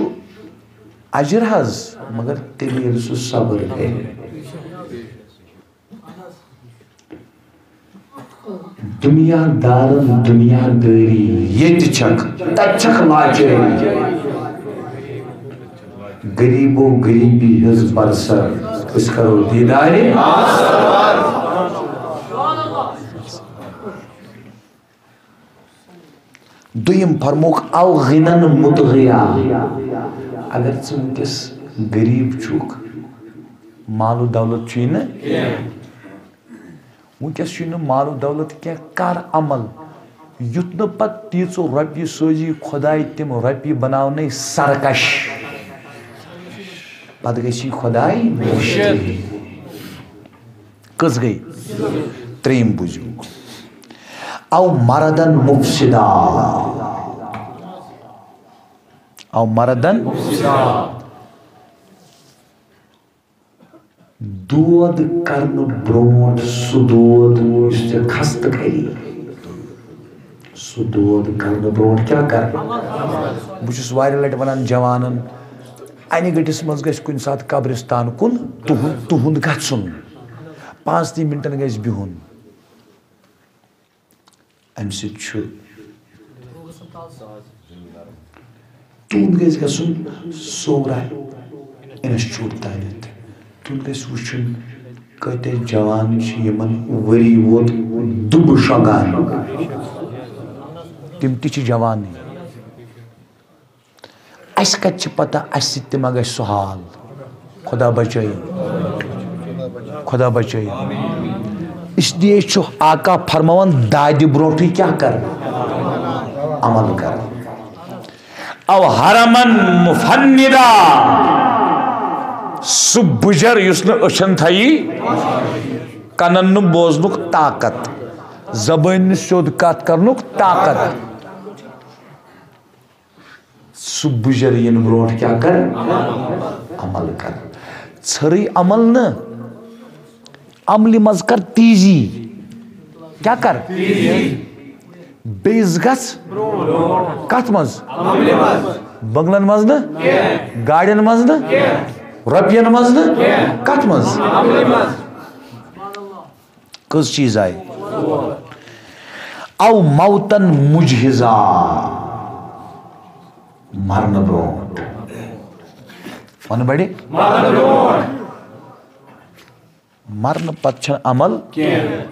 اجر حظ، مگر تیٚلہِ ییٚلہِ سُہ صبر کرِ۔ دُنیا دارن دُنیا دٲری ییٚتہِ چھکھ، تتہِ چھکھ لاچٲری۔ غریبو غریبی ہٕنٛز برسر، أسۍ کرو دیدارِ۔ دوٚیِم فرمووُکھ، او غنن مطغیا۔ اگر ژٕ وٕنکیٚس غریٖب چھُکھ، مال و دولت چھُے نہٕ، وٕنکیٚس چھُے نہٕ مال و دولت کینٛہہ، کر عمل یُتھ نہٕ پتہٕ تیٖژٕ رۄپیہِ سوزی خۄداے، تِم رۄپیہِ بناونَے سرکش، پتہٕ گژھی خۄداے مٔشِتھ۔ کٔژ گٔے؟ ترٛیٚیِم بوٗزِو۔ او مردن مفسدا۔ او مردن۔ دود کرنہٕ برونٛٹھ سُہ دود یُس ژےٚ خستہٕ کری۔ سُہ دود کرنہٕ برونٛٹھ کیٛاہ کر؟ بہٕ چھُس واریاہ لٹہِ ونان جوانن، انہِ گٔٹِس منٛز گژھِ کُنہِ ساتہٕ قبرستان کُن تُہُنٛد، تُہُنٛد گژھُن۔ پانٛژنٕے مِنٹن گژھِ بِہُن۔ امہِ سۭتۍ چھُ تُہُنٛد گژھِ گژھُن صورہ انسٹیٹیوٹ تانٮ۪تھ۔ تُہُنٛد گژھِ وٕچھُن کۭتیٛاہ جوان چھِ یِمن ؤری ووت دُبہٕ شۄنٛگان۔ تِم تہِ چھِ جوانٕے۔ اَسہِ کَتہِ چھِ پَتہ اَسہِ سۭتۍ تہِ ما گژھِ سُہ حال؟ خۄدا بچٲیِن۔ خۄدا بچٲیِن۔ اس لیے چھُ آقا فرماوان، دادِ برونٛٹھٕے کیٛاہ کَر؟ عمل کَر۔ او حرمن مفندا، سُہ بُجر یُس نہٕ أچھن تھایی، کَنن نہٕ بوزنُک طاقت، زبٲنۍ نہٕ سیوٚد کَتھ کَرنُک طاقت۔ سُہ بُجر یِنہٕ برونٛٹھ کیٛاہ کَر؟ عمل کَر۔ ژھٔرٕے عمل نہٕ، عملہِ منٛز کَر تیزی۔ کیٛاہ کَر؟ بیٚیِس گژھ۔ کَتھ منٛز؟ بنگلن منٛز نہٕ، گاڑٮ۪ن منٛز نہٕ، رۄپین منٛز نہٕ، کَتھ منٛز؟ کٔژ چیٖز آیہِ؟ او موتن مجہزا، مرنہٕ برونٛٹھ۔ وَنہٕ بڑِ؟ مرنہٕ پتہٕ چھَنہٕ عمل کینٛہہ۔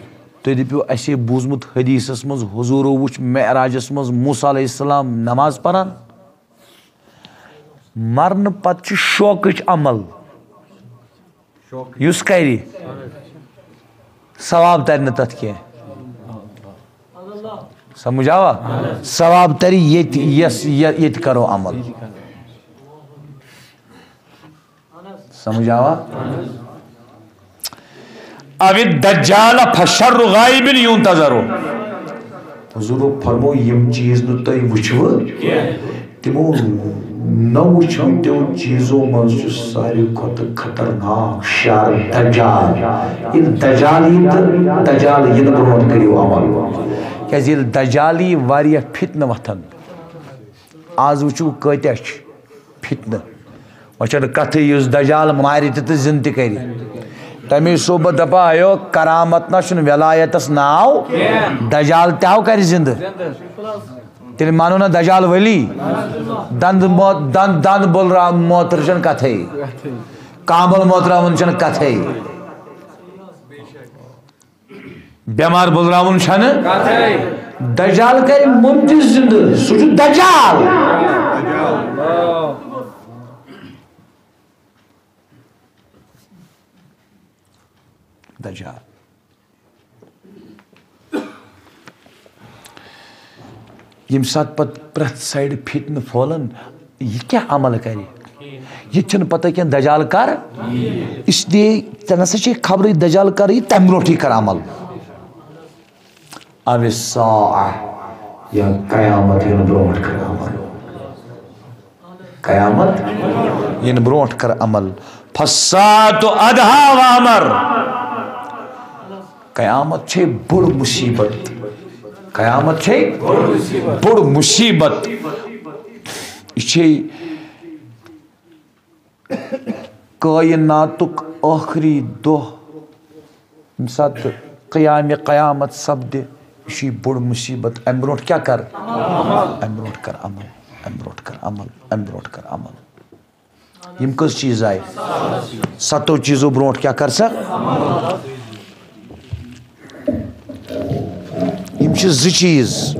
تُہۍ دٔپِو، اَسے بوٗزمُت حدیثس منٛز، حضوٗرو وُچھ معراجس منٛز موسیٰ علیہ السلام نماز پران۔ مرنہٕ پتہٕ چھُ شوقٕچ عمل۔ یُس کرِ، ثواب ترِ نہٕ تتھ کینٛہہ۔ سمجھ آوا؟ ثواب ترِ ییٚتہِ، یس، یہِ-، ییٚتہِ کرو عمل۔ سمجھ آوا؟ او الدجال فشر غائب ينتظر۔ حضورو فرمو، یِم چیٖز نہٕ تُہۍ وٕچھوٕ، تِمو نہ وٕچھمٕتیو چیٖزو منٛز چھُ ساروی کھۄتہٕ خطرناک شر دجال۔ ییٚلہِ دجال یی تہٕ دجال یِنہٕ برونٛٹھ کٔرِو عمل۔ کیٛازِ ییٚلہِ دجال یی، واریاہ فتنہٕ وۄتھن۔ آز وٕچھِو کۭتیٛاہ چھِ فتنہٕ۔ وۄنۍ چھَنہٕ کَتھٕے، یُس دجال مارِ تہِ تہٕ زِندٕ تہِ کَرِ۔ تَمے سو بہٕ دَپان، ہیو، کرامت نہ چھُنہٕ ولایتَس ناو۔ دجال تہِ ہاو کَرِ زِندٕ۔ تیٚلہِ مانو نہ دجال ولی؟ دند مو-، دند، دند بولراوُن موتر چھنہٕ کتھے۔ کامل موتراوُن چھنہٕ کتھے۔ بٮ۪مار بولراوُن چھنہٕ۔ دجال کرِ مُمتہِ زندٕ، سُہ چھُ دجال۔ دجال۔ ییٚمہِ ساتہٕ پتہٕ پرٛٮ۪تھ سایڈٕ فتنہٕ پھۄلن، یہِ کیٛاہ عمل کرِ؟ یہِ تہِ چھُنہٕ پتہ کینٛہہ دجال کر۔ اس لیے ژےٚ نسا چھے خبرٕے دجال کر، یہِ تمہِ برونٛٹھٕے کر عمل۔ او الساعة، یا قیامت یِنہٕ برونٛٹھ کر عمل۔ قیامت یِنہٕ برونٛٹھ کر عمل۔ فالساعة أدهى وأمر۔ قیامت چھے بٔڑ مصیبت۔ قیامت چھے بٔڑ مصیبت۔ یہِ چھے کائناتُک ٲخری دۄہ، ییٚمہِ ساتہٕ قیامِ قیامت سپدِ، یہِ چھُ یہِ بوٚڑ مصیبت۔ اَمہِ برونٛٹھ کیٛاہ کر؟ اَمہِ برونٛٹھ کر عمل، اَمہِ برونٛٹھ کر عمل، اَمہِ برونٛٹھ کر عمل۔ یِم کٔژ چیٖز آیہِ؟ ستو چیٖزو برونٛٹھ کیٛاہ کر سا؟ یِم چھِ زٕ چیٖز۔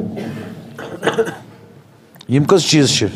یِم کٔژ چیٖز چھِ؟